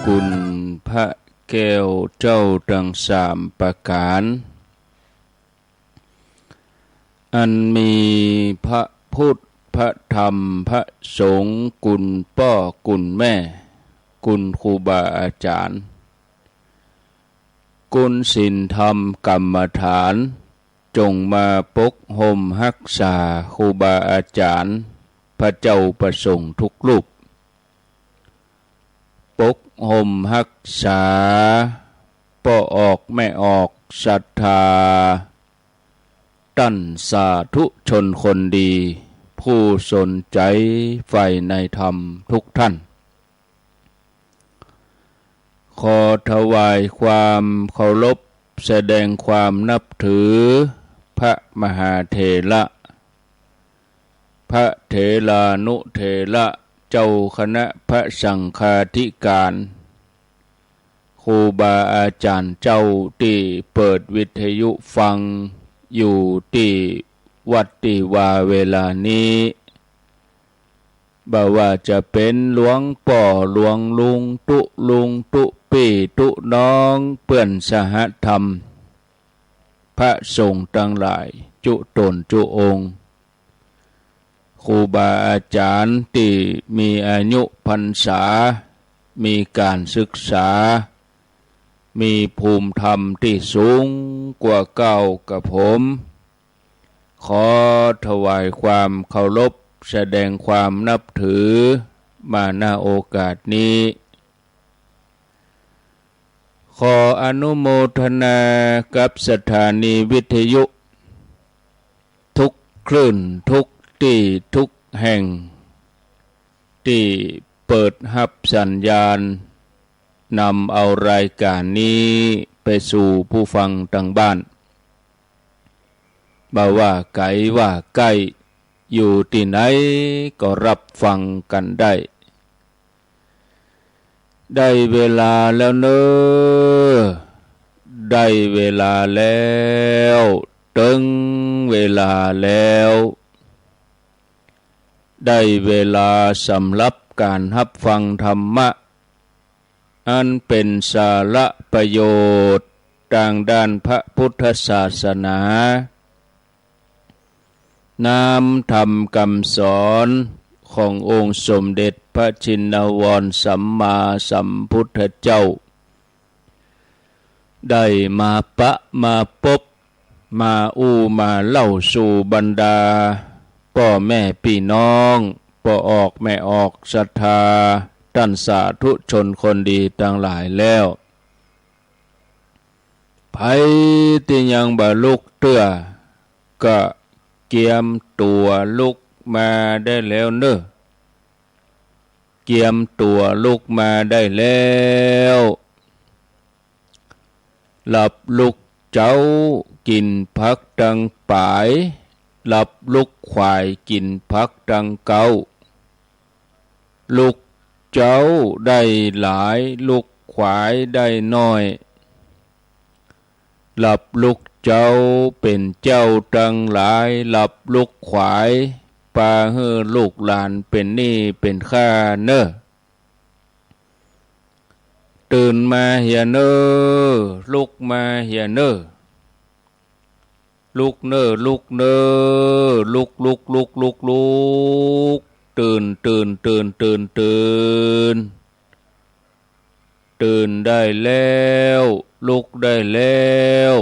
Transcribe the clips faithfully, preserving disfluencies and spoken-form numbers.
คุณพระแก้วเจ้าตังสามประก๋าน อันมีพระพุทธ พระธรรม พระสงฆ์ คุณป้อ คุณแม่ คุณครูบาอาจ๋ารย์ คุณศีลธรรมกรรมฐาน จงมาปกฮ่มฮักษาครูบาอาจ๋ารย์ พระเจ้าพระสงฆ์ทุกรูป ปกฮ่มฮักษาป้อออกแม่ออกศรัทธา ต้านสาธุชนคนดี ผู้สนใจ๋ใฝ่ในธรรมทุกท่าน ขอถวายความเคารพ แสดงความนับถือ พระมหาเถระ พระเถรานุเถระ เจ้าคณะพระสังฆาธิการ ครูบาอาจ๋ารย์เจ้าตี้เปิดวิทยุฟังอยู่ตี้วัดตี้วาเวลานี้ บ่ว่าจะเป๋นหลวงป้อหลวงลุงตุ๊ลุงตุ๊ปี้ตุ๊น้องเปื้อนสหธรรม พระสงฆ์ตังหลายจุ๊ต๋นจุ๊องค์ ครูบาอาจ๋ารย์ตี้มีอายุพรรษา มีก๋านศึกษา มีภูมิธรรมตี้สูงกว่าเก้ากระผม ขอถวายความเคารพ แสดงความนับถือ มา ณ โอกาสนี้ ขออนุโมทนากับสถานีวิทยุ ทุกคลื่น ทุกตี้ ทุกแห่ง ตี้เปิดฮับสัญญาณ นำเอารายก๋านนี้ไปสู่ผู้ฟังตังบ้าน บ่ว่าไก๋ว่าใก้ อยู่ตี้ไหนก็ฮับฟังกั๋นได้ ได้เวลาแล้วเน่อ ได้เวลาแล้ว เถิงเวลาแล้ว ได้เวลาสำหรับก๋านฮับฟังธรรมะ อันเป๋นสาระประโยชน์ตางด้านพระพุทธศาสนา น้ำธรรมกำสอนขององค์สมเด็จพระชินวรสัมมาสัมพุทธเจ้า ได้มาปะมาปบ มาอู้มาเล่าสู่บรรดาป้อแม่ปี้น้อง ป้อออกแม่ออกศรัทธา ต้านสาธุชนคนดีตังหลายแล้ว ใผตี้ยังบ่ลุกเตื้อ ก็เกียมตั๋วลุกมาได้แล้วเน่อ เกียมตั๋วลุกมาได้แล้ว หลับลุกเจ๊ากิ๋นผักตังป๋าย หลับลุกขวายกิ๋นผักตังเก๊า ลุกเจ๊าได้หลาย ลุกขวายได้น้อย หลับลุกเจ๊าเป๋นเจ๊าตังหลาย หลับลุกขวายปาหื้อลูกหลานเป๋นหนี้เป๋นค่าเน่อ ตื่นมาเหียเน่อ ลุกมาเหียเน่อ ลุกเน่อ ลุกเน่อ ลุก ลุก ลุก ลุก ลุก ตื่น ตื่น ตื่น ตื่น ตื่น ตื่นได้แล้ว ลุกได้แล้ว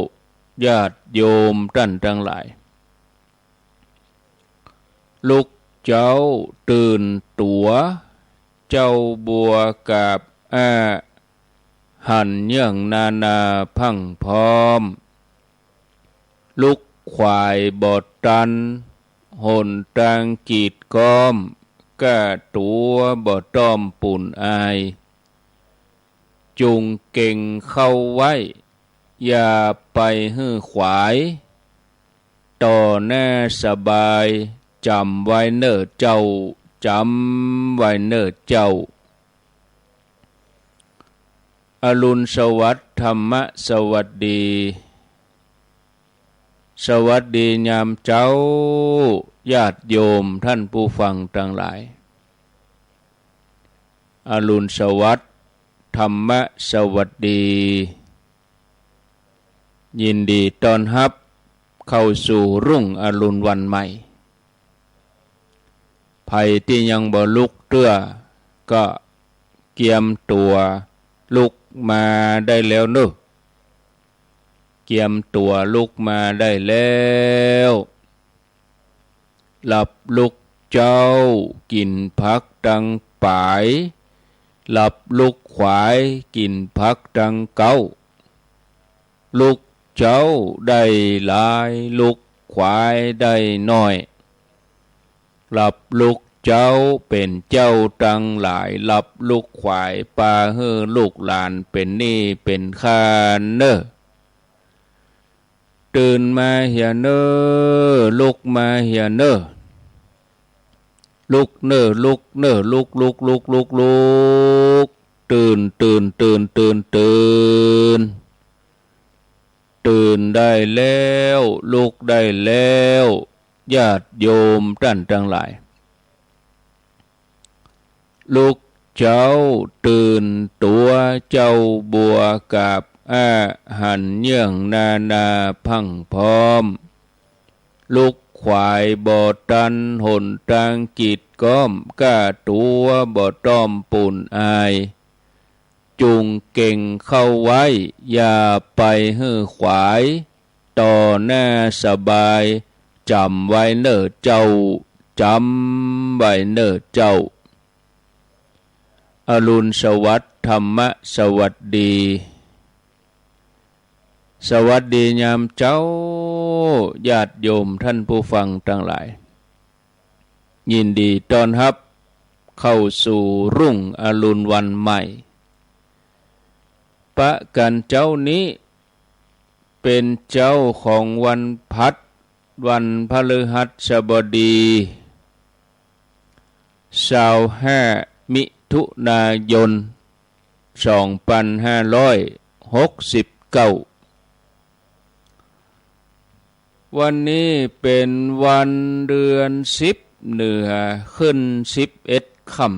ญาติโยมต้านตังหลาย ลุกเจ๊าตื่นตั๋ว เจ๊าบัวกาบอา หันเยื่องนานาพรั่งพร้อม ลุกขวายบ่ตัน หนตางกีดก๊อม ก้าตั๋วบ่ต้อมปูนอาย จุ่งเก่งเข้าไว้ อย่าไปหื้อขวาย ต่อหน้าสบาย จ๋ำไว้เน่อเจ้า จ๋ำไว้เน่อเจ้า อรุณสวัสดิ์ ธรรมะสวัสดี สวัสดียามเจ๊า ญาติโยมต้านผู้ฟังตังหลาย อรุณสวัสดิ์ ธรรมสวัสดี ยินดีต้อนฮับเข้าสู่รุ่งอรุณวันใหม่ ใผตี้ยังบ่ลุกเตื้อ ก็เกียมตั๋วลุกมาได้แล้วเนาะ เกียมตั๋วลุกมาได้แล้ว หลับลุกเจ๊า กิ๋นผักตังป๋าย หลับลุกขวาย กิ๋นผักตังเก๊า ลุกเจ๊าได้หลาย ลุกขวายได้น้อย หลับลุกเจ๊าเป๋นเจ้าตังหลาย หลับลุกขวายปาหื้อลูกหลานเป๋นหนี้เป๋นค่าเน่อ ตื่นมาเหียเน่อ ลุกมาเหียเน่อ ลุกเน่อ ลุกเน่อ ลุก ลุก ลุก ลุก ลุก ตื่น ตื่น ตื่น ตื่น ตื่น ตื่นได้แล้ว ลุกได้แล้ว ญาติโยมต้านตังหลาย ลุกเจ๊าตื่นตั๋ว เจ๊าบัวกาบอ้า หันเยื่องนานาพรั่งพร้อม ลุกขวายบ่ตัน หนตางกีดก๊อม ก้าตั๋วบ่ต้อมปูนอาย จุ่งเก่งเข้าไว้ อย่าไปหื้อขวาย ต่อหน้าสบาย จ๋ำไว้เน่อเจ้า จ๋ำไว้เน่อเจ้า อรุณสวัสดิ์ ธรรมสวัสดี สวัสดียามเจ๊า ญาติโยมต้านผู้ฟังตังหลาย ยินดีต้อนฮับเข้าสู่รุ่งอรุณวันใหม่ ปะกั๋นเจ๊านี้ เป๋นเจ๊าของวันพัด วันพฤหัสบดี ซาวห้า มิถุนายน สองปันห้าร้อยหกสิบเก้า วันนี้เป๋นวันเดือนสิบเหนือขึ้นสิบเอ็ดค่ำ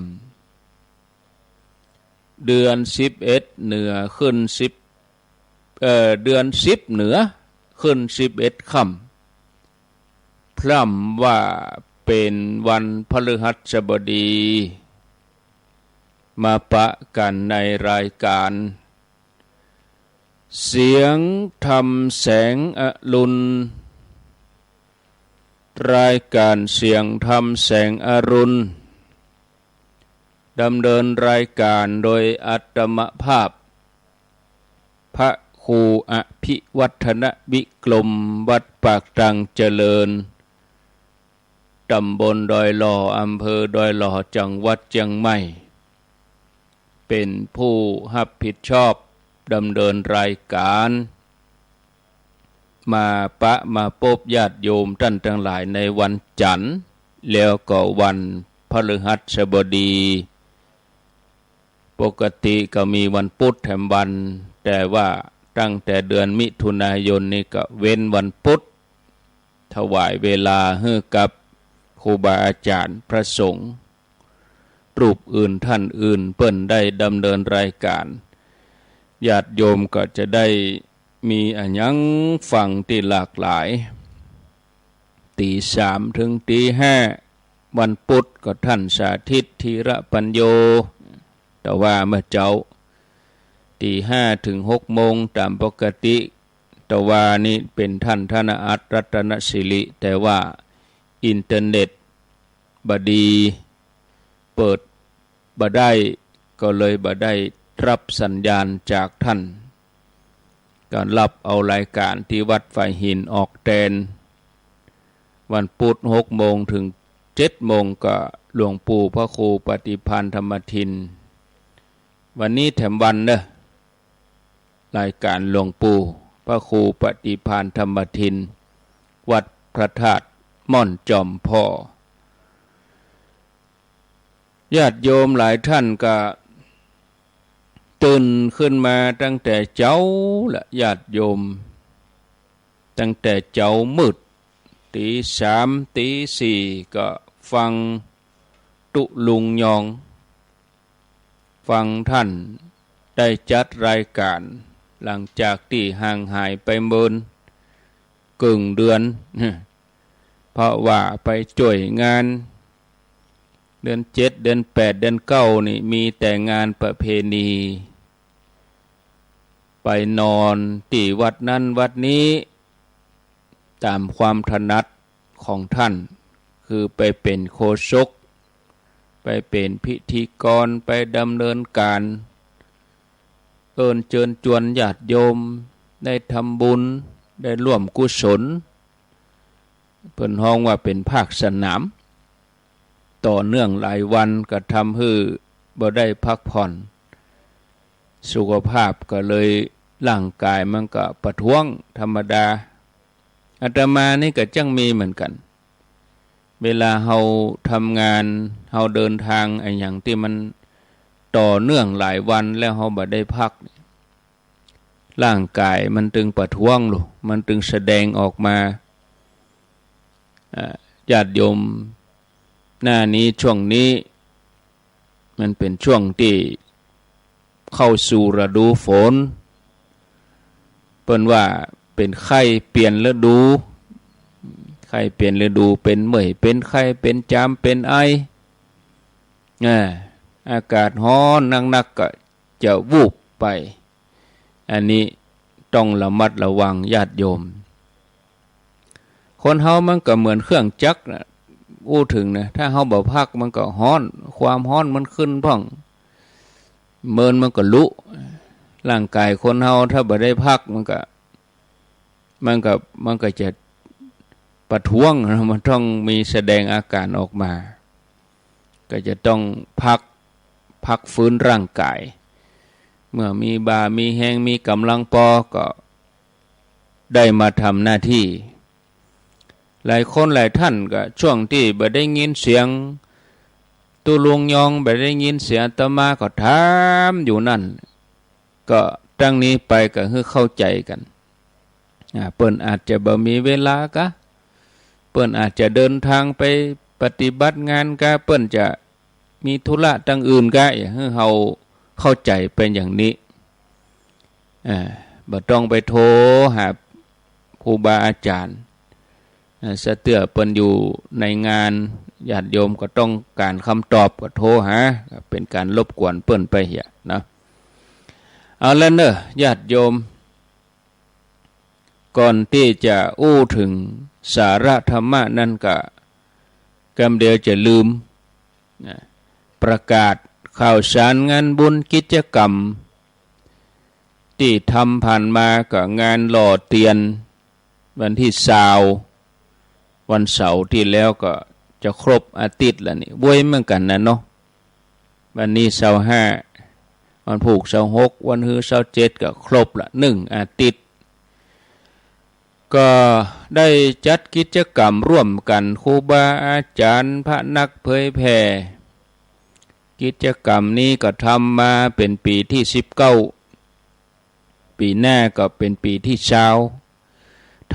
เดือนสิบเอ็ดเหนือขึ้นสิบ เอ่อ เดือนสิบเหนือขึ้นสิบเอ็ดค่ำ พร่ำว่าเป๋นวันพฤหัสบดี มาปะกั๋นในรายก๋าน เสียงธรรมแสงอรุณ รายก๋านเสียงธรรมแสงอรุณ ดำเนินรายก๋านโดยอาตมาภาพ พระครูอภิวัฒนวิกรม วัดปากตังเจริญ ตำบลดอยหล่อ อำเภอดอยหล่อ จังหวัดเจียงใหม่ เป๋นผู้ฮับผิดชอบดำเนินรายก๋าน มาปะมาปบญาติโยมต้านตังหลายในวันจั๋นทร์ แล้วก็วันพฤหัสบดี ปกติก็มีวันพุธแถมวัน แต่ว่าตั้งแต่เดือนมิถุนายนนี้ก็เว้นวันพุธ ถวายเวลาหื้อกับครูบาอาจ๋ารย์พระสงฆ์ รูปอื่นต้านอื่นเปิ้นได้ดำเนินรายก๋าน ญาติโยมก็จะได้มีอะหยังฟังตี้หลากหลาย ตี๋สามเถิงตี๋ห้า วันพุธก็ต้านสาธิต ธีระปัญโญ แต่ว่าเมื่อเจ๊า ตี๋ห้าเถิงหกโมงต๋ามปกติ แต่ว่านี้เป๋นต้านธนอัตน์ รัตนสิริ แต่ว่าอินเทอร์เน็ตบ่ดี เปิดบ่ได้ ก็เลยบ่ได้ฮับสัญญาณจากต้าน ก็ฮับเอารายก๋านตี้วัดฝายหินออกแตน วันพุธหกโมงเถิงเจ็ดโมงก็หลวงปู่พระครูปฏิภาณธรรมทิน วันนี้แถมวันเน่อ รายก๋านหลวงปู่พระครูปฏิภาณธรรมทิน วัดพระธาตุม่อนจอมผ่อ ญาติโยมหลายต้านก็ตื่นขึ้นมาตั้งแต่เจ๊าละ ญาติโยม ตั้งแต่เจ๊ามืด ตี๋สาม ตี๋สี่ ก็ฟังตุ๊ลุงยอง ฟังต้าน ได้จัดรายก๋าน หลังจากตี้ห่างหายไปเมินเกิ่งเดือน เพราะว่าไปจ้วยงาน เดือนเจ็ด เดือนแปด เดือนเก้านี่มีแต่งานประเพณี ไปนอนตี้วัดนั้นวัดนี้ ต๋ามความถนัดของต้าน คือไปเป๋นโฆษก ไปเป๋นพิธีกร ไปดำเนินก๋าน เอิ้นเจิญจวนญาติโยม ได้ทำบุญ ได้ร่วมกุศล เปิ้นฮ้องว่าเป๋นภาคสนาม ต่อเนื่องหลายวันก็ทำหื้อบ่ได้พักผ่อน สุขภาพก็เลย ร่างก๋ายมันก็ประท้วงธรรมดา อาตมานี่ก็จั้งมีเหมือนกั๋น เวลาเฮาทำงาน เฮาเดินตางอะหยังตี้มันต่อเนื่องหลายวันแล้วเฮาบ่ได้พัก ร่างก๋ายมันตึงประท้วงลูก มันตึงแสดงออกมา อ่า ญาติโยม หน้านี้ ช่วงนี้ มันเป๋นช่วงตี้เข้าสู่ฤดูฝน เปิ้นว่าเป๋นไข้เปลี่ยนฤดู ไข้เปลี่ยนฤดู เป๋นเมื่อย เป๋นไข้ เป๋นจาม เป๋นไอ อ่า อากาศฮ้อนนักๆ ก็จะวูบไป อันนี้ต้องระมัดระวังญาติโยม คนเฮามันก็เหมือนเครื่องจักรน่ะ อู้เถิงนะ ถ้าเฮาบ่พักมันก็ฮ้อน ความฮ้อนมันขึ้นพ่อง เมินมันก็ลุ ร่างก๋ายคนเฮาถ้าบ่ได้พักมันก็ มันก็ มันก็จะประท้วงนะ มันต้องมีแสดงอาก๋านออกมา ก็จะต้องพัก พักฟื้นร่างก๋าย เมื่อมีบ่ามีแฮง มีก๋ำลังปอ ก็ได้มาทำหน้าตี้ หลายคนหลายต้านก็ช่วงตี้บ่ได้ยินเสียงตุ๊ลุงยอง บ่ได้ยินเสียงอาตมาก็ถามอยู่นั่น ก็ตั้งนี้ไปก็หื้อเข้าใจ๋กั๋น อ่า เปิ้นอาจจะบ่มีเวลากา เปิ้นอาจจะเดินตางไปปฏิบัติงานกา เปิ้นจะมีธุระตังอื่นกา อย่าหื้อเฮาเข้าใจ๋เป๋นอย่างนี้ อ่า บ่ต้องไปโทรหาครูบาอาจ๋ารย์ อ่า สะเตื้อเปิ้นอยู่ในงาน ญาติโยมก็ต้องก๋านกำตอบก็โทรหา เป๋นก๋านรบกวนเปิ้นไปเหียนะ เอาละเน่อ ญาติโยม ก่อนตี้จะอู้เถิงสาระธรรมะนั้นก็ กำเดียวจะลืม นะ ประกาศข่าวสารงานบุญกิจกรรม ตี้ทำผ่านมาก็งานหล่อเตียน วันตี้ซาว วันเสาร์ตี้แล้วก็จะครบอาทิตย์ละนี่ ไวเหมือนกั๋นนะเนาะ วันนี้ซาวห้า วันพูกซาวหก วันฮือซาวเจ็ดก็ครบละ นึ่งอาทิตย์ ก็ได้จัดกิจกรรมร่วมกั๋น ครูบาอาจ๋ารย์ พระนักเผยแผ่ กิจกรรมนี้ก็ทำมาเป๋นปี๋ตี้สิบเก้า ปี๋หน้าก็เป๋นปี๋ตี้ซาว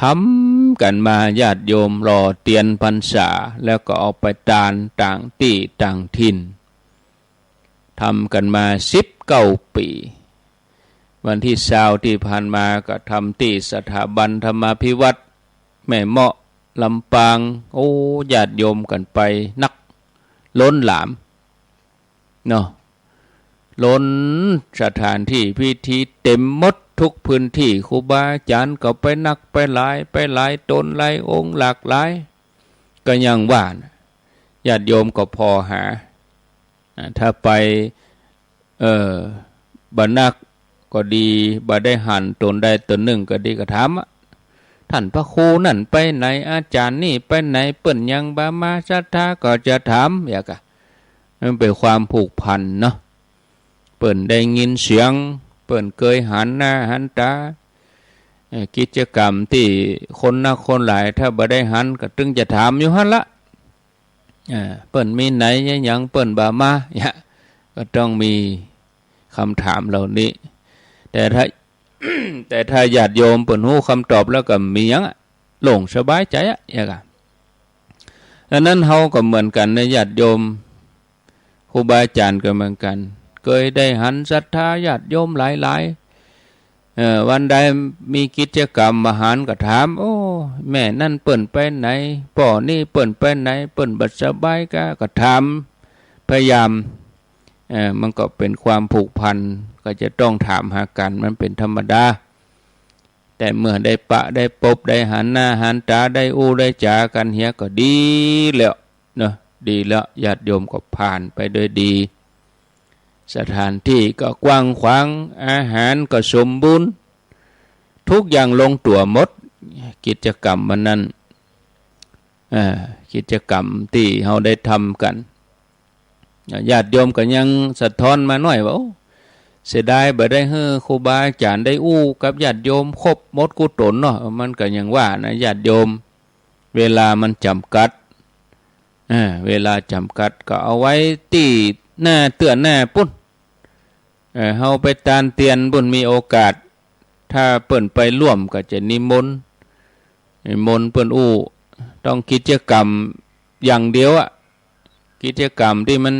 ทำกั๋นมาญาติโยม หล่อเตียนพรรษา แล้วก็เอาไปตานต่างตี้ต่างถิ่น ทำกั๋นมาสิบเก้าปี๋ วันตี้ซาวตี้ผ่านมาก็ทำตี้สถาบันธรรมาภิวัฒน์แม่เมาะลำปาง โอ้ ญาติโยมกั๋นไปนัก ล้นหลาม เนาะ ล้นสถานตี้พิธี เต๋มหมดกู้พื้นตี้ ครูบาอาจ๋ารย์ก็ไปนักไปหลาย ไปหลายต๋นหลายองค์หลากหลาย ก็ยังว่านะ ญาติโยมก็ผ่อหา อ่า ถ้าไป เอ่อ บ่นักก็ดี บ่ได้หันต๋นใดต๋นนึ่งก็ดี ก็ถามอะ ต้านพระครูนั่นไปไหน อาจ๋ารย์นี่ไปไหน เปิ้นยังบ่มาศรัทธา ก็จะถาม อย่างกะ มันเป๋นความผูกพันเนาะ เปิ้นได้ยินเสียง เปิ้นเกยหันหน้าหันต๋า เอ่อ กิจกรรมตี้คนนักคนหลาย ถ้าบ่ได้หันก็ตึงจะถามอยู่หั้นละ อ่า เปิ้นมีไหนอะหยังเปิ้นบ่มา เนี่ย ก็ต้องมีกำถามเหล่านี้ แต่ถ้า แต่ถ้าญาติโยมเปิ้นฮู้กำตอบแล้วก็บ่มีหยังอะ โล่งสบายใจ๋อะ อย่างกะ อันนั้นเฮาก็เหมือนกั๋นนะ ญาติโยม ครูบาอาจ๋ารย์ก็เหมือนกั๋น เกยได้หันศรัทธาญาติโยมหลายๆ เออ วันใดมีกิจกรรมอาหารก็ถาม โอ้ แม่นั้นเปิ้นไปไหน ป้อนี้เปิ้นไปไหน เปิ้นบ่สบายกา ก็ถาม พยายาม เออ มันก็เป๋นความผูกพัน ก็จะต้องถามหากั๋น มันเป๋นธรรมดา แต่เมื่อได้ปะได้ปบ ได้หันหน้าหันต๋า ได้อู้ได้จ๋ากั๋นเหียก็ดีแล้วเนาะ ดีแล้ว ญาติโยมก็ผ่านไปด้วยดี สถานที่ก็กว้างขวาง อาหารก็สมบูรณ์ ทุกอย่างลงตั๋วหมด กิจกรรมวันนั้น อ่า กิจกรรมตี้เฮาได้ทำกั๋น ญาติโยมก็ยังสะท้อนมาหน้อยว่า โอ้ เสียดายบ่ได้หื้อครูบาอาจ๋ารย์ได้อู้กับญาติโยมครบหมดกู้ต๋นเนาะ มันก็ยังว่านะ ญาติโยม เวลามันจ๋ำกัด อ่า เวลาจ๋ำกัดก็เอาไว้ตี้หน้าเตื้อหน้าปุ้น เออ เฮาไปตานเตียนปุ้นมีโอกาส ถ้าเปิ้นไปร่วมก็จะนิมนต์ นิมนต์เปิ้นอู้ ต้องกิจกรรมอย่างเดียวอะ กิจกรรมตี้มัน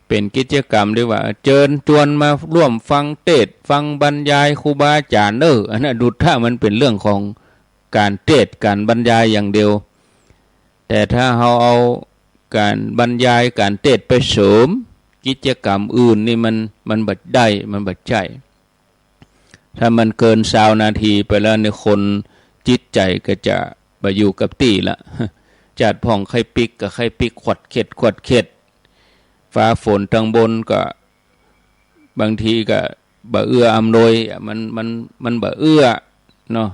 เป๋นกิจกรรมตี้ว่าเจิญจวนมาร่วมฟังเตสน์ ฟังบรรยายครูบาอาจ๋ารย์ เออ อันนั้นดูถ้ามันเป๋นเรื่องของก๋านเตสน์ ก๋านบรรยายอย่างเดียว แต่ถ้าเฮาเอาก๋านบรรยายก๋านเตสน์ไปเสริมกิจกรรมอื่นนี่มัน มันบ่ได้ มันบ่ใจ้ ถ้ามันเกินซาวนาทีไปแล้วนี่คนจิตใจ๋ก็จะบ่อยู่กับตี้ละ จาดพ่องใค่ปิ๊กก็ใค่ปิ๊กขวัดเข็ดขวัดเข็ด ฟ้าฝนตังบนก็บางทีก็บ่เอื้ออำนวย มัน มัน มันบ่เอื้อเนาะ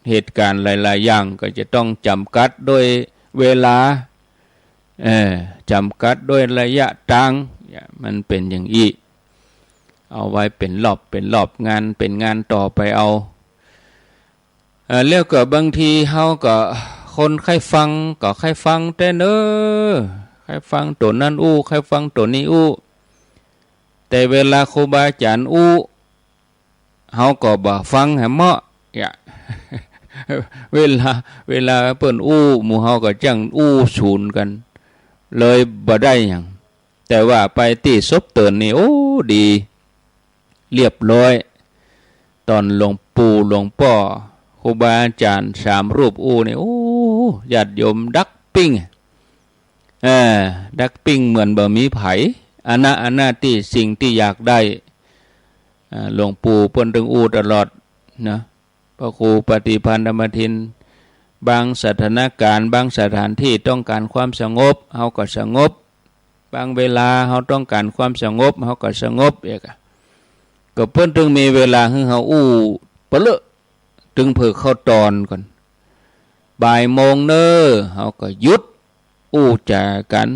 เหตุก๋ารณ์หลายๆ อย่างก็จะต้องจ๋ำกัดด้วยเวลา เออ จ๋ำกัดด้วยระยะตาง เนี่ย มันเป๋นอย่างอี้ เอาไว้เป๋นรอบ เป๋นรอบ งานเป๋นงานต่อไปเอา เออ แล้วก็บางทีเฮาก็ คนใค่ฟังก็ใค่ฟังแต๊เน่อ ใค่ฟังตั๋วนั้นอู้ ใค่ฟังตั๋วนี้อู้ แต่เวลาครูบาอาจ๋ารย์อู้ เฮาก็บ่ฟังหื้อเหมาะ เนี่ย เวลา เวลาเปิ้นอู้ หมู่เฮาก็จ้างอู้สูนกั๋น เลยบ่ได้หยัง แต่ว่าไปตี้ศพเติ่นนี่ โอ้ ดี เรียบร้อย ต๋อนหลวงปู่หลวงป้อ ครูบาอาจ๋ารย์สามรูปอู้นี่ โอ้ ญาติโยมดักปิ้ง เออ ดักปิ้งเหมือนบ่มีใผ อันนั้น อันนั้นตี้สิ่งตี้อยากได้ อ่า หลวงปู่เปิ้นตึงอู้ตลอดนะ พระครูปฏิภาณธรรมทิน บางสถานก๋ารณ์ บางสถานตี้ต้องก๋านความสงบ เฮาก็สงบ บางเวลาเฮาต้องก๋านความสงบ เฮาก็สงบเอกอะ ก็เปิ้นตึงมีเวลาหื้อเฮาอู้เป๋นเล่อ ตึงเผื่อเข้าต๋อนก่อน บ่ายโมงเน่อ เฮาก็หยุดอู้จ๋ากั๋น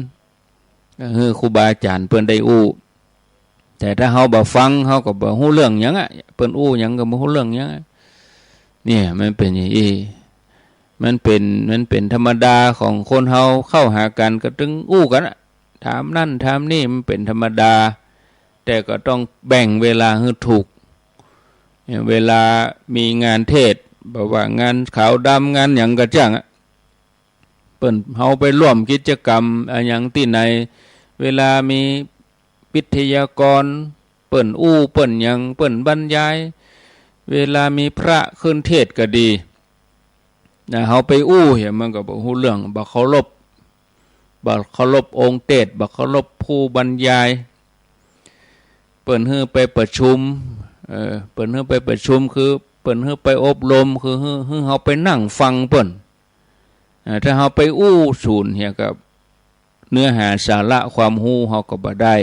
หื้อครูบาอาจ๋ารย์เปิ้นได้อู้ แต่ถ้าเฮาบ่ฟัง เฮาก็บ่ฮู้เรื่องหยังอะ เปิ้นอู้หยังก็บ่ฮู้เรื่องหยังอะ เนี่ย มันเป๋นอย่างอี้ มันเป๋น มันเป๋นธรรมดาของคนเฮาเข้าหากั๋นก็ตึงอู้กั๋นอะ ถามนั่นถามนี่ มันเป๋นธรรมดา แต่ก็ต้องแบ่งเวลาหื้อถูก เนี่ย เวลามีงานเตสน์ บ่ว่างานขาวดำ งานหยังก็จ้างอะ เปิ้น เฮาไปร่วมกิจกรรมอะหยังตี้ไหน เวลามีวิทยากร เปิ้นอู้ เปิ้นหยัง เปิ้นบรรยาย เวลามีพระขึ้นเตสน์ก็ดี นะ เฮาไปอู้เหีย มันก็บ่ฮู้เรื่อง บ่เคารพ บ่เคารพองค์เตสน์ บ่เคารพผู้บรรยาย เปิ้นหื้อไปประชุม เออ เปิ้นหื้อไปประชุม คือเปิ้นหื้อไปอบรม คือหื้อ หื้อเฮาไปนั่งฟังเปิ้น เออ ถ้าเฮาไปอู้สูนเหียก็ เนื้อหาสาระความฮู้เฮาก็บ่ได้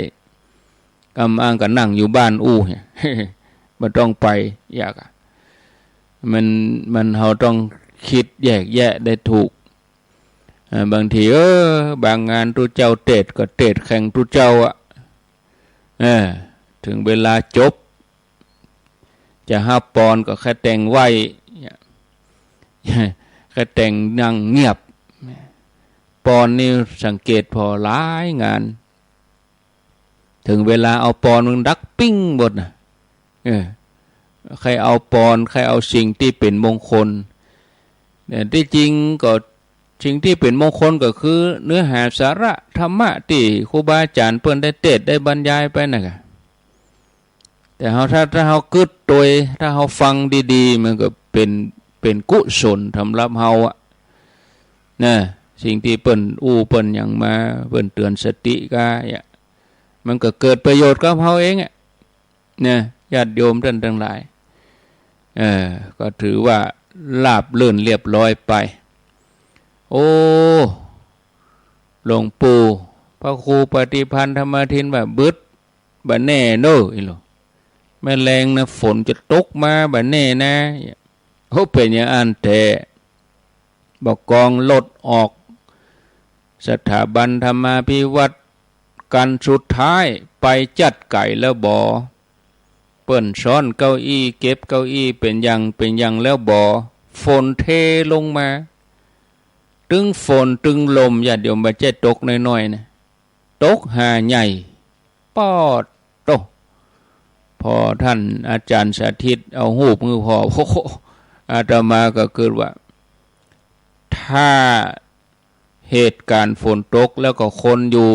กำอ้างก็นั่งอยู่บ้านอู้เหีย บ่ต้องไป อยากอะ มัน มัน เฮาต้องกึ๊ดแยกแยะได้ถูก เออ บางที เออ บางงานตุ๊เจ้าเตสน์ก็เตสน์แข่งตุ๊เจ้าอะ เออ เถิงเวลาจบ จะฮับปอนก็แค่แต่งไหว้ แค่แต่งนั่งเงียบ ปอนนี่สังเกตผ่อหลายงาน เถิงเวลาเอาปอนมันดักปิ้งหมดนะ เออ ใค่เอาปอน ใค่เอาสิ่งตี้เป๋นมงคล เนี่ย ตี้จริงก็สิ่งตี้เป๋นมงคลก็คือเนื้อหาสาระธรรมะตี้ครูบาอาจ๋ารย์เปิ้นได้เตสน์ได้บรรยายไปนั่นกะ แต่เฮา ถ้า ถ้าเฮากึ๊ดตวย ถ้าเฮาฟังดีๆ มันก็เป๋น เป๋นกุศลสำหรับเฮาอะ นะ สิ่งตี้เปิ้นอู้เปิ้นหยังมา เปิ้นเตื๋อนสติก้า เนี่ย มันก็เกิดประโยชน์กับเฮาเองอะ นะ ญาติโยมต้านตังหลาย เออ ก็ถือว่าราบรื่นเรียบร้อยไป โอ้ หลวงปู่พระครูปฏิภาณธรรมทินว่า บึด บ่าแน่เน้อ อีหลอ แม่แลงนะ ฝนจะตกมา บ่าแน่นะ โอ้ เป๋นอย่างอั้นแต๊ บ่ากองรถออก สถาบันธรรมาภิวัตน์ คันสุดท้าย ไปจัดก๋ายแล้วบ่ เปิ้นซ้อนเก้าอี้ เก็บเก้าอี้ เป๋นอย่าง เป๋นอย่างแล้วบ่ ฝนเทลงมา ตึงฝนตึงลม ญาติโยม บ่ใจ้ตกน้อยๆ นะ ตกหาใหญ่ ปอดโต้ พอต้านอาจ๋ารย์สถิตเอาฮูปหื้อผ่อ โอ้โห อาตมาก็กึ๊ดว่า ถ้าเหตุก๋ารณ์ฝนตกแล้วก็คนอยู่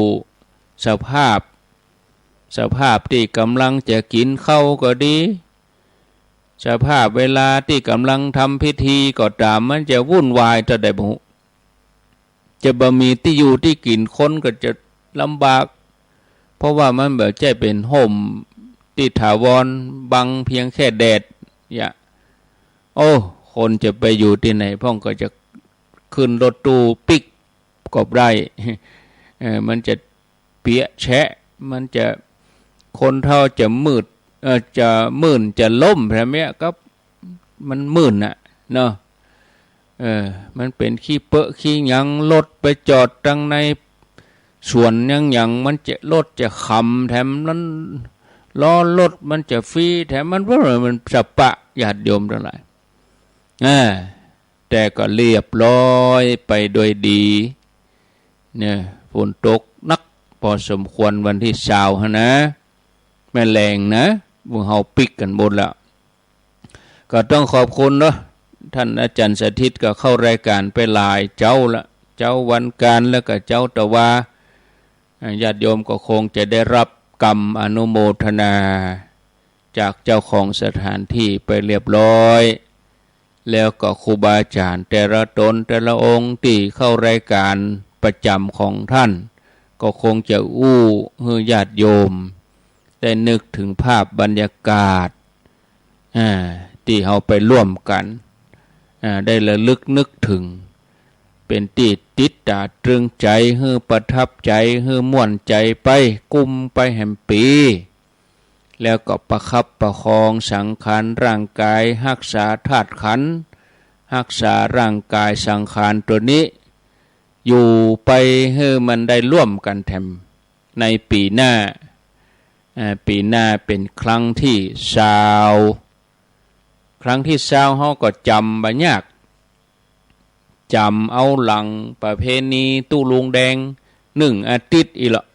สภาพ สภาพตี้ก่ำลังจะกิ๋นข้าวก็ดี สภาพเวลาตี้ก่ำลังทำพิธีก็ต๋าม มันจะวุ่นวายเต้าใดบ่ฮู้ จะบ่มีตี้อยู่ตี้กิ๋น คนก็จะลำบาก เพราะว่ามันบ่ใจ้เป๋นฮ่มตี้ถาวร บังเพียงแค่แดด เนี่ย โอ้ คนจะไปอยู่ตี้ไหนพ่อง ก็จะขึ้นรถตู้ปิ๊กก็บ่ได้ เออ มันจะเปียะแฉะ มันจะ คนเฒ่าจะมืด เออ จะมื่น จะล้ม แบบเนี้ย ก็มันมื่นน่ะ เนาะ เออ มันเป๋นขี้เปอะขี้หยัง รถไปจอดตังในสวนหยังหยัง มันจะ รถจะขำ แถมมัน ล้อรถมันจะฟรี แถมมัน มันสะปะ ญาติโยมตังหลาย อ่า แต่ก็เรียบร้อยไปด้วยดี เนี่ย ฝนตกหนักพอสมควรวันตี้ซาวหั้นนะ แม่แลงนะ หมู่เฮาปิ๊กกั๋นหมดแล้ว ก็ต้องขอบคุณเนาะ ต้านอาจ๋ารย์สถิตก็เข้ารายก๋านไปหลายเจ๊าละ เจ๊าวันก๋าน แล้วก็เจ๊าตะวา อ่า ญาติโยมก็คงจะได้รับกำอนุโมทนา จากเจ้าของสถานตี้ไปเรียบร้อย แล้วก็ครูบาอาจ๋ารย์แต่ละต๋นแต่ละองค์ตี้เข้ารายก๋านประจ๋ำของต้าน ก็คงจะอู้หื้อญาติโยมได้นึกเถิงภาพบรรยากาศ อ่า ตี้เฮาไปร่วมกั๋น อ่า ได้ระลึกนึกเถิง เป๋นตี้ติดต๋าตรึงใจ๋ หื้อประทับใจ๋ หื้อม่วนใจ๋ไป กุมไปแหมปี๋ แล้วก็ประคับประคองสังขารร่างก๋าย ฮักษาธาตุขันธ์ ฮักษาร่างก๋ายสังขารตั๋วนี้ อยู่ไปหื้อมันได้ร่วมกั๋นแถมในปี๋หน้า อ่า ปี๋หน้าเป๋นครั้งตี้ซาว ครั้งตี้ซาวเฮาก็จ๋ำบ่ยาก จ๋ำเอาหลังประเพณีตุ๊ลุงแดงนึ่งอาทิตย์อี้เหลาะ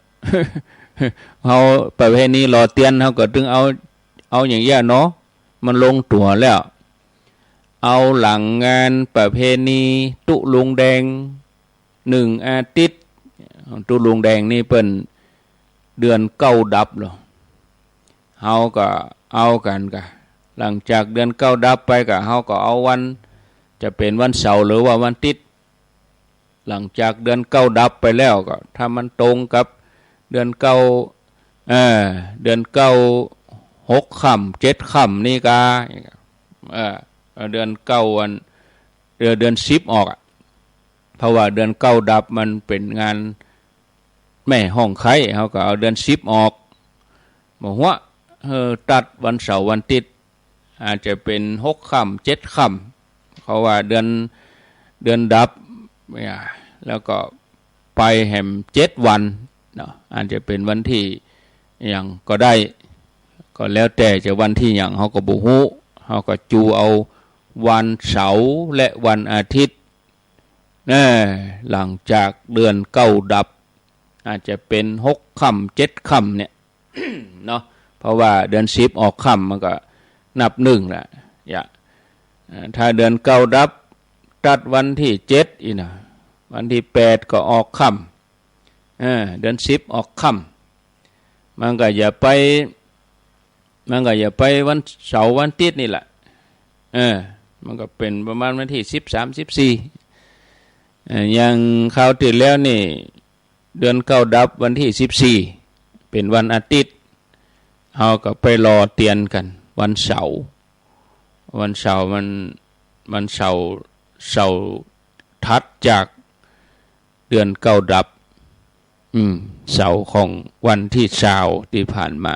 เฮาประเพณีหล่อเตียนเฮาก็ตึงเอา เอาอย่างเยียะเนาะ มันลงตั๋วแล้ว เอาหลังงานประเพณีตุ๊ลุงแดงนึ่งอาทิตย์ ตุ๊ลุงแดงนี่เปิ้นเดือนเก้าดับเหลาะ เฮาก็เอากั๋นกะ หลังจากเดือนเก้าดับไปกะ เฮาก็เอาวัน จะเป๋นวันเสาร์หรือว่าวันอาทิตย์ หลังจากเดือนเก้าดับไปแล้วก็ ถ้ามันตรงกับเดือนเก้า เอ่อ เดือนเก้า หกค่ำ เจ็ดค่ำนี่กา เอ่อ เดือนเก้าวัน เดือน เดือนสิบออกอะ เพราะว่าเดือนเก้าดับมันเป๋นงานแม่ฮ้องไคร้ เฮาก็เอาเดือนสิบออก บ่าหัว เออ ตัดวันเสาร์วันอาทิตย์ อาจจะเป๋นหกค่ำ เจ็ดค่ำ เพราะว่าเดือน เดือนดับ เนี่ย แล้วก็ไปแหมเจ็ดวันเนาะ อาจจะเป๋นวันตี้หยังก็ได้ ก็แล้วแต่จะวันตี้หยัง เฮาก็บ่ฮู้ เฮาก็จูเอาวันเสาร์และวันอาทิตย์ เออ หลังจากเดือนเก้าดับ อาจจะเป๋นหกค่ำ เจ็ดค่ำเนี่ย เนาะ เพราะว่าเดือนสิบออกค่ำมันก็นับนึ่งละ อย่า เอ่อ ถ้าเดือนเก้าดับ ตัดวันตี้เจ็ดอี้นะ วันตี้แปดก็ออกค่ำ เออ เดือนสิบออกค่ำ มันก็อย่าไป มันก็จะไปวันเสาร์วันอาทิตย์นี่แหละ เออ มันก็เป๋นประมาณวันตี้สิบสาม สิบสี่ เออ อย่างคราวตี้แล้วนี่ เดือนเก๊าดับวันตี้สิบสี่ เป๋นวันอาทิตย์ เฮาก็ไปหล่อเตียนกั๋นวันเสาร์ วันเสาร์มัน วันเสาร์ เสาร์ถัดจากเดือนเก๊าดับ อืม เสาร์ของวันตี้ซาวตี้ผ่านมา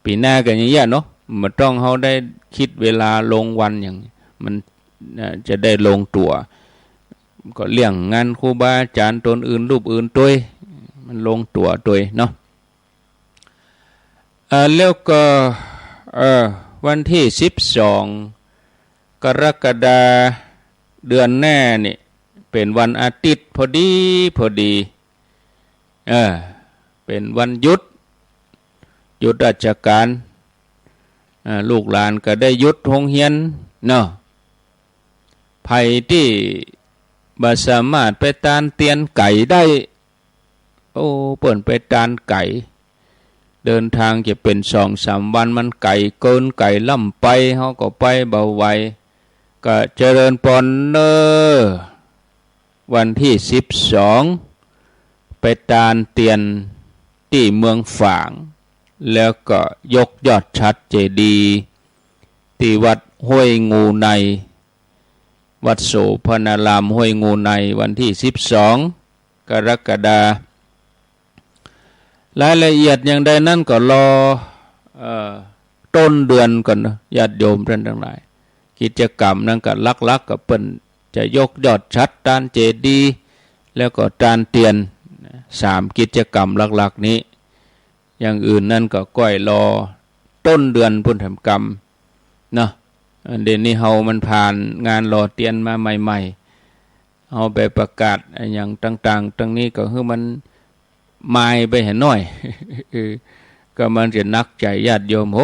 ปี๋หน้ากั๋นอย่างเยียะเนาะ บ่ต้องเฮาได้กึ๊ดเวลาลงวันอย่าง มัน เอ่อ จะได้ลงตั๋ว ก็เรื่องงานครูบาอาจ๋ารย์ต๋นอื่นรูปอื่นตวย มันลงตั๋วตวยเนาะ เอ่อ แล้วก็ เอ่อ วันตี้สิบสอง กรกฎาคม เดือนหน้านี่ เป๋นวันอาทิตย์พอดี พอดี เออ เป๋นวันหยุด หยุดราชก๋าน อ่า ลูกหลานก็ได้หยุดโฮงเฮียนเนาะ ใผตี้บ่สามารถไปตานเตียนไก๋ได้ โอ้ เปิ้นไปตานไก๋ เดินตางจะเป๋นสองสามวัน มันไก๋เกิน ไก๋ล้ำไป เฮาก็ไปบ่ไหว ก็เจริญปอนเน่อ วันตี้สิบสอง ไปตานเตียนตี้เมืองฝาง แล้วก็ยกยอดฉัตรเจดีย์ตี้วัดห้วยงูใน วัดโสภณารามห้วยงูใน วันตี้สิบสอง กรกฎาคม รายละเอียดอย่างใดนั้นก็รอ เอ่อ ต้นเดือนก่อนเนาะ ญาติโยมต้านตังหลาย กิจกรรมนั้นก็หลักๆ ก็เปิ้นจะยกยอดฉัตร ตานเจดีย์ แล้วก็ตานเตียน สามกิจกรรมหลักๆ นี้ อย่างอื่นนั้นก็ก้อยรอต้นเดือนปู้นแถมกำเนาะ อันเดี๋ยวนี้เฮามันผ่านงานหล่อเตียนมาใหม่ๆ เฮาไปประกาศอะหยังต่างๆ ตังนี้ก็หื้อมันมายไปแหน่หน้อย เออ ก็มันจะหนักใจ๋ญาติโยม โห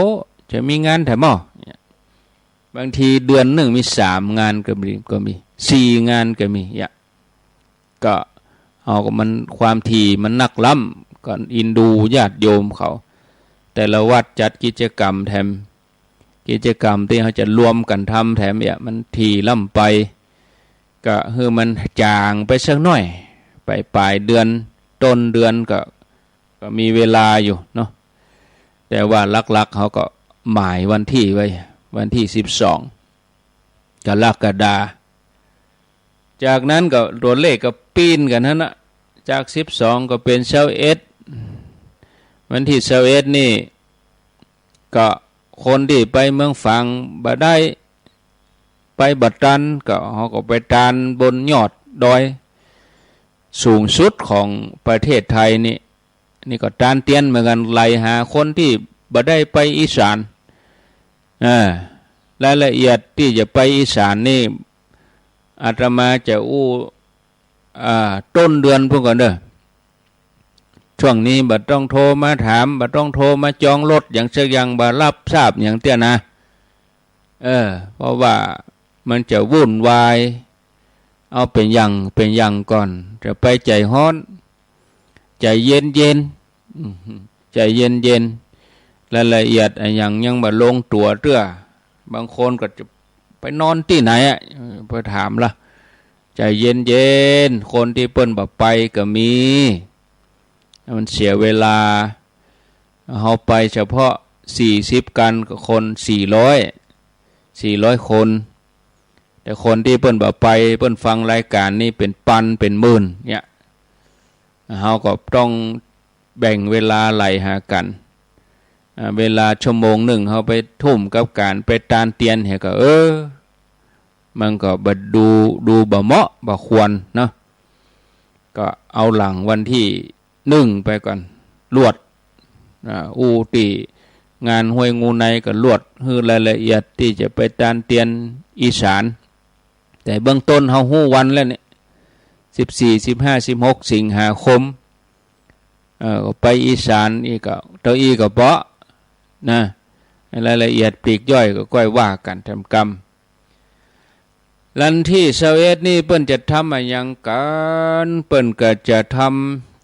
จะมีงานแถมบ่ บางทีเดือนนึ่งมีสามงานก็มี ก็มี สี่งานก็มี เยียะ ก็เฮาก็มันความถี่มันนักล้ำ ก็อินดูญาติโยมเขา แต่ละวัดจัดกิจกรรมแถม กิจกรรมตี้เฮาจะรวมกั๋นทำแถมเยียะ มันถี่ล้ำไป ก็หื้อมันจ๋างไปสักหน้อย ไปป๋ายเดือน ต้นเดือนก็ ก็มีเวลาอยู่เนาะ แต่ว่าหลักๆ เฮาก็หมายวันตี้ไว้ วันตี้สิบสอง กรกฎาคม จากนั้นก็ตั๋วเลขก็ปิ้นกั๋นหั้นนะ จากสิบสองก็เป๋นซาวเอ็ด วันตี้ซาวเอ็ดนี่ ก็คนตี้ไปเมืองฝางบ่ได้ ไปบ่ตัน ก็เฮาก็ไปตานบนยอดดอยสูงสุดของประเทศไทยนี่ นี่ก็ตานเตียนเหมือนกั๋น ไหล่หาคนตี้บ่ได้ไปอีสาน อ่า รายละเอียดตี้จะไปอีสานนี่ อาตมาจะอู้ อ่า ต้นเดือนปู้นก่อนเน่อ ช่วงนี้บ่ต้องโทรมาถาม บ่ต้องโทรมาจองรถหยังสักอย่าง บ่รับทราบหยังเตื้อนะ เออ เพราะว่ามันจะวุ่นวาย เอาเป๋นอย่างเป๋นอย่างก่อน จะไปใจ๋ฮ้อน ใจ๋เย็นๆ อืม ใจ๋เย็นๆ รายละเอียดอะหยังยังบ่ลงตั๋วเตื้อ บางคนก็จะไปนอนตี้ไหนอะ เออ ไปถามละ ใจ๋เย็นๆ คนตี้เปิ้นบ่ไปก็มี มันเสียเวลา เฮาไปเฉพาะสี่สิบคัน ก็คนสี่ร้อย สี่ร้อยคน แต่คนตี้เปิ้นบ่ไป เปิ้นฟังรายก๋านนี่เป๋นปันเป๋นหมื่นเนี่ย เฮาก็ต้องแบ่งเวลาไหล่หากั๋น อ่า เวลาชั่วโมงนึ่งเฮาไปทุ่มกับก๋านไปตานเตียนเหียก็ เออ มันก็บ่ดู ดูบ่เหมาะบ่ควรเนาะ ก็เอาหลังวันตี้นึ่งไปก่อน ลวด อ่า อู้ตี้งานห้วยงูในก็ลวด หื้อรายละเอียดตี้จะไปตานเตียนอีสาน แต่เบื้องต้นเฮาฮู้วันแล้วเนี่ย สิบสี่ สิบห้า สิบหก สิงหาคม เอ่อ ก็ไปอีสานอี้ก็ เต้าอี้ก็เปาะนะ รายละเอียดปลีกย่อยก็ก้อยว่ากั๋นแถมกำ วันตี้ซาวเอ็ดนี่เปิ้นจะทำอะหยังกั๋น เปิ้นก็จะทำ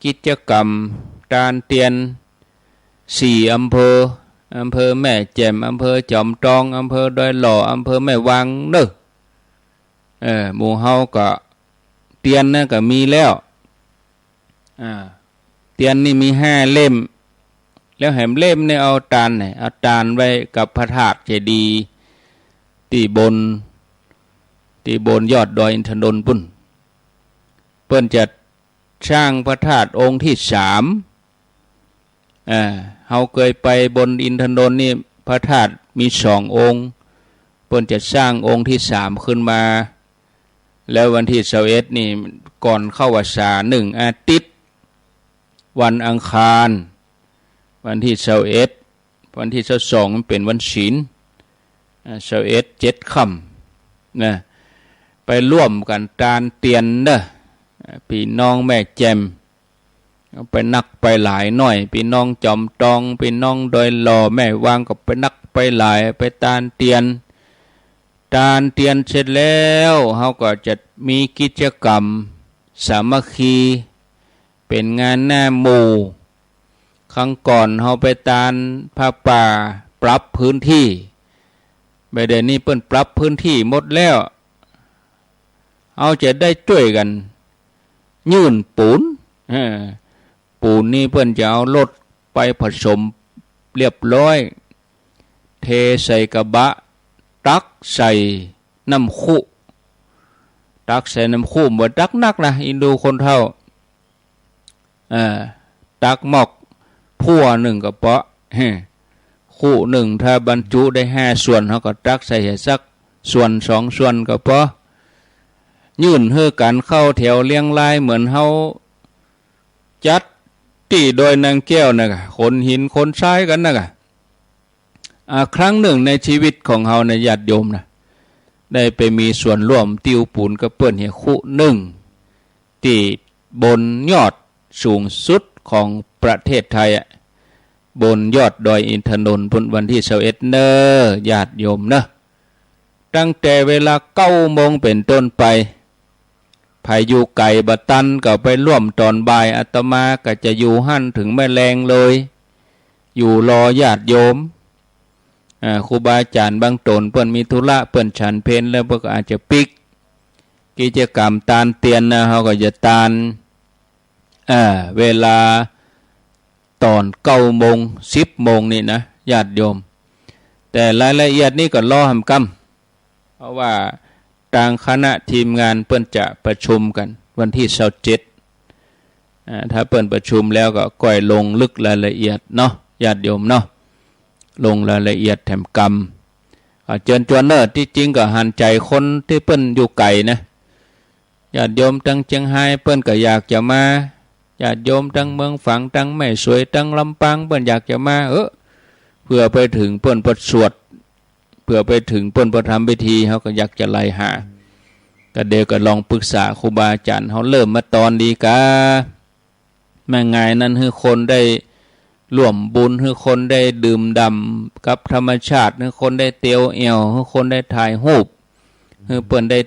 กิจกรรมตานเตียนสี่อำเภอ อำเภอแม่แจ่ม อำเภอจอมตอง อำเภอดอยหล่อ อำเภอแม่วางเน่อ เออ หมู่เฮาก็เตียนนะก็มีแล้ว อ่า เตียนนี่มีห้าเล่ม แล้วแหมเล่มนี่เอาตานไหน เอาตานไว้กับพระธาตุเจดีย์ตี้บน ตี้บนยอดดอยอินทนนท์ปุ้น เปิ้นจะสร้างพระธาตุองค์ที่สาม อ่า เฮาเกยไปบนอินทนนท์นี่ พระธาตุมีสององค์ เปิ้นจะสร้างองค์ที่สามขึ้นมา แล้ววันตี้ซาวเอ็ดนี่ ก่อนเข้าพรรษาหนึ่งอาทิตย์ วันอังคาร วันตี้ซาวเอ็ด วันตี้ซาวสองมันเป๋นวันศีล อ่า ซาวเอ็ด เจ็ดค่ำนะ ไปร่วมกั๋นตานเตียนเน่อ อ่า ปี้น้องแม่แจ่ม ไปนักไปหลายหน้อย ปี้น้องจอมตอง ปี้น้องดอยหล่อ แม่วางก็ไปนักไปหลาย ไปตานเตียน ตานเตียนเสร็จแล้ว เฮาก็จะมีกิจกรรมสามัคคี เป๋นงานหน้าหมู่ ครั้งก่อนเฮาไปตานผ้าป่า ปรับพื้นตี้ บ่าเดี่ยวนี้เปิ้นปรับพื้นตี้หมดแล้ว เฮาจะได้จ้วยกั๋นยื่นปูน เออ ปูนนี่เปิ้นจะเอารถไปผสมเรียบร้อย เทใส่กระบะ ตักใส่น้ำคุ ตักใส่น้ำคุ บ่ตักนักนะ อินดูคนเฒ่า เออ ตักหม้อพั่วนึ่งก็เปาะ เฮ้ คุนึ่งถ้าบรรจุได้ห้าส่วน เฮาก็ตักใส่สักส่วนสองส่วนก็เปาะ ยื่นหื้อกั๋นเข้าแถวเรียงรายเหมือนเฮาจัดตี้ดอยนางแก้วนะก่ะ ขนหินขนทรายกั๋นนะก่ะ อ่า ครั้งนึ่งในชีวิตของเฮานะ ญาติโยมนะ ได้ไปมีส่วนร่วมติวปูนกับเปิ้นเหีย คุนึ่ง ตี้บนยอดสูงสุดของประเทศไทยอะ บนยอดดอยอินทนนท์ปุ้น วันตี้ซาวเอ็ดเน่อ ญาติโยมเน่อ ตั้งแต่เวลาเก้าโมงเป๋นต้นไป ใผอยู่ไก๋บ่ตันก็ไปร่วมต๋อนบ่าย อาตมาก็จะอยู่หั้นเถิงแม่แลงเลย อยู่รอญาติโยม อ่า ครูบาอาจ๋ารย์บางต๋นเปิ้นมีธุระ เปิ้นฉันเพลแล้ว เปิ้นก็อาจจะปิ๊กกิจกรรมตานเตียนนะ เฮาก็จะตาน อ่า เวลาต๋อนเก้าโมง สิบโมงนี่นะ ญาติโยม แต่รายละเอียดนี่ก็รอแหมกำ เพราะว่าตางคณะทีมงานเปิ้นจะประชุมกั๋นวันตี้ซาวเจ็ด อ่า ถ้าเปิ้นประชุมแล้วก็ก้อยลงลึกรายละเอียดเนาะ ญาติโยมเนาะ ลงรายละเอียดแหมกำ อ่า เจิญจวนเน่อ ตี้จริงก็หันใจ๋คนตี้เปิ้นอยู่ไก๋นะ ญาติโยมตังเจียงฮายเปิ้นก็อยากจะมา ญาติโยมตังเมืองฝาง ตังแม่สวย ตังลำปาง เปิ้นอยากจะมา เออ เผื่อไปเถิงเปิ้นประสวด เผื่อไปเถิงเปิ้นประทำพิธี เฮาก็อยากจะไล่หา ก็เดี๋ยวก็ลองปรึกษาครูบาอาจ๋ารย์ เฮาเริ่มมาตอนดีกา แม่งายนั้นหื้อคนได้ร่วมบุญ หื้อคนได้ดื่มด่ำกับธรรมชาติ หื้อคนได้เตียวแอ่ว หื้อคนได้ถ่ายรูป หื้อเปิ้นได้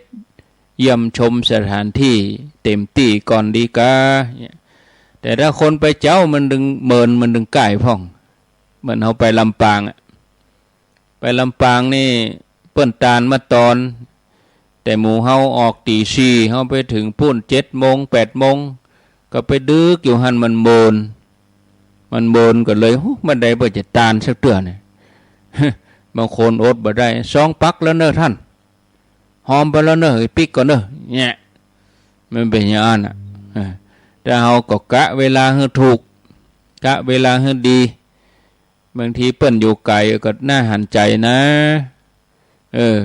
เยี่ยมชมสถานตี้เต๋มตี้ก่อนดีกา แต่ถ้าคนไปเจ๊ามันตึงเมิน มันตึงก้ายพ่อง เหมือนเฮาไปลำปางอะ ไปลำปางนี่เปิ้นตานมาตอน แต่หมู่เฮาออกตี๋สี่ เฮาไปเถิงปู้นเจ็ดโมง แปดโมง ก็ไปดึกอยู่หั้น มันเมิน มันเมินก็เลย โห บ่าใดเปิ้นจะตานสักเตื้อเนี่ย บางคนอดบ่ได้ สองปักแล้วเน่อต้าน หอมไปแล้วเน่อ ปิ๊กก่อนเน่อ เนี่ย มันเป๋นอย่างอั้นน่ะ เออ แต่เฮาก็กะเวลาหื้อถูก กะเวลาหื้อดี บางทีเปิ้นอยู่ไก๋ก็น่าหันใจ๋นะ เออ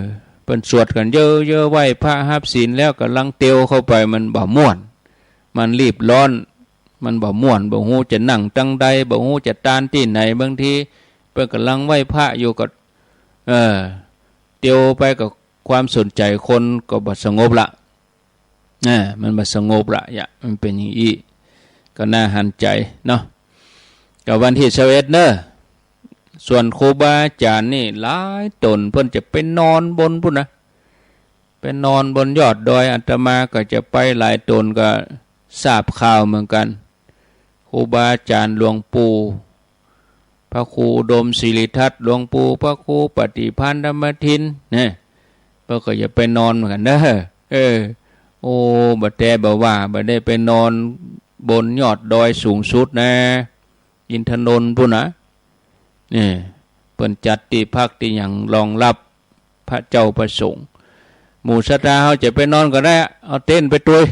เปิ้นสวดกั๋นเยอะๆ ไหว้พระฮับศีลแล้วก่ำลังเตียวเข้าไป มันบ่ม่วน มันรีบร้อน มันบ่ม่วน บ่ฮู้จะนั่งตังใด บ่ฮู้จะตานตี้ไหน บางทีเปิ้นก่ำลังไหว้พระอยู่ก็ เออ เตียวไปก็ความสนใจ๋คนก็บ่สงบละ อ่า มันบ่สงบละยะ มันเป๋นอย่างอี้ ก็น่าหันใจ๋เนาะ ก็วันตี้ซาวเอ็ดเน่อ ส่วนครูบาอาจ๋ารย์นี่หลายต๋นเปิ้นจะไปนอนบนปู้นนะ ไปนอนบนยอดดอย อาตมาก็จะไปหลายต๋นก็ทราบข่าวเหมือนกั๋น ครูบาอาจ๋ารย์หลวงปู่ พระครูอุดมสิริทัศน์ หลวงปู่พระครูปฏิภาณธรรมทิน เนี่ย เปิ้นก็อย่าไปนอนเหมือนกั๋นเน่อ เออ โอ้ บ่าแต๊บ่าว่า บ่ได้ไปนอนบนยอดดอยสูงสุดนะ อินทนนท์ปู้นนะ เนี่ย เปิ้นจัดตี้พักตี้หยังรองรับพระเจ้าประสงค์ หมู่ศรัทธาเฮาจะไปนอนก็ได้ เอาเต็นท์ไปตวย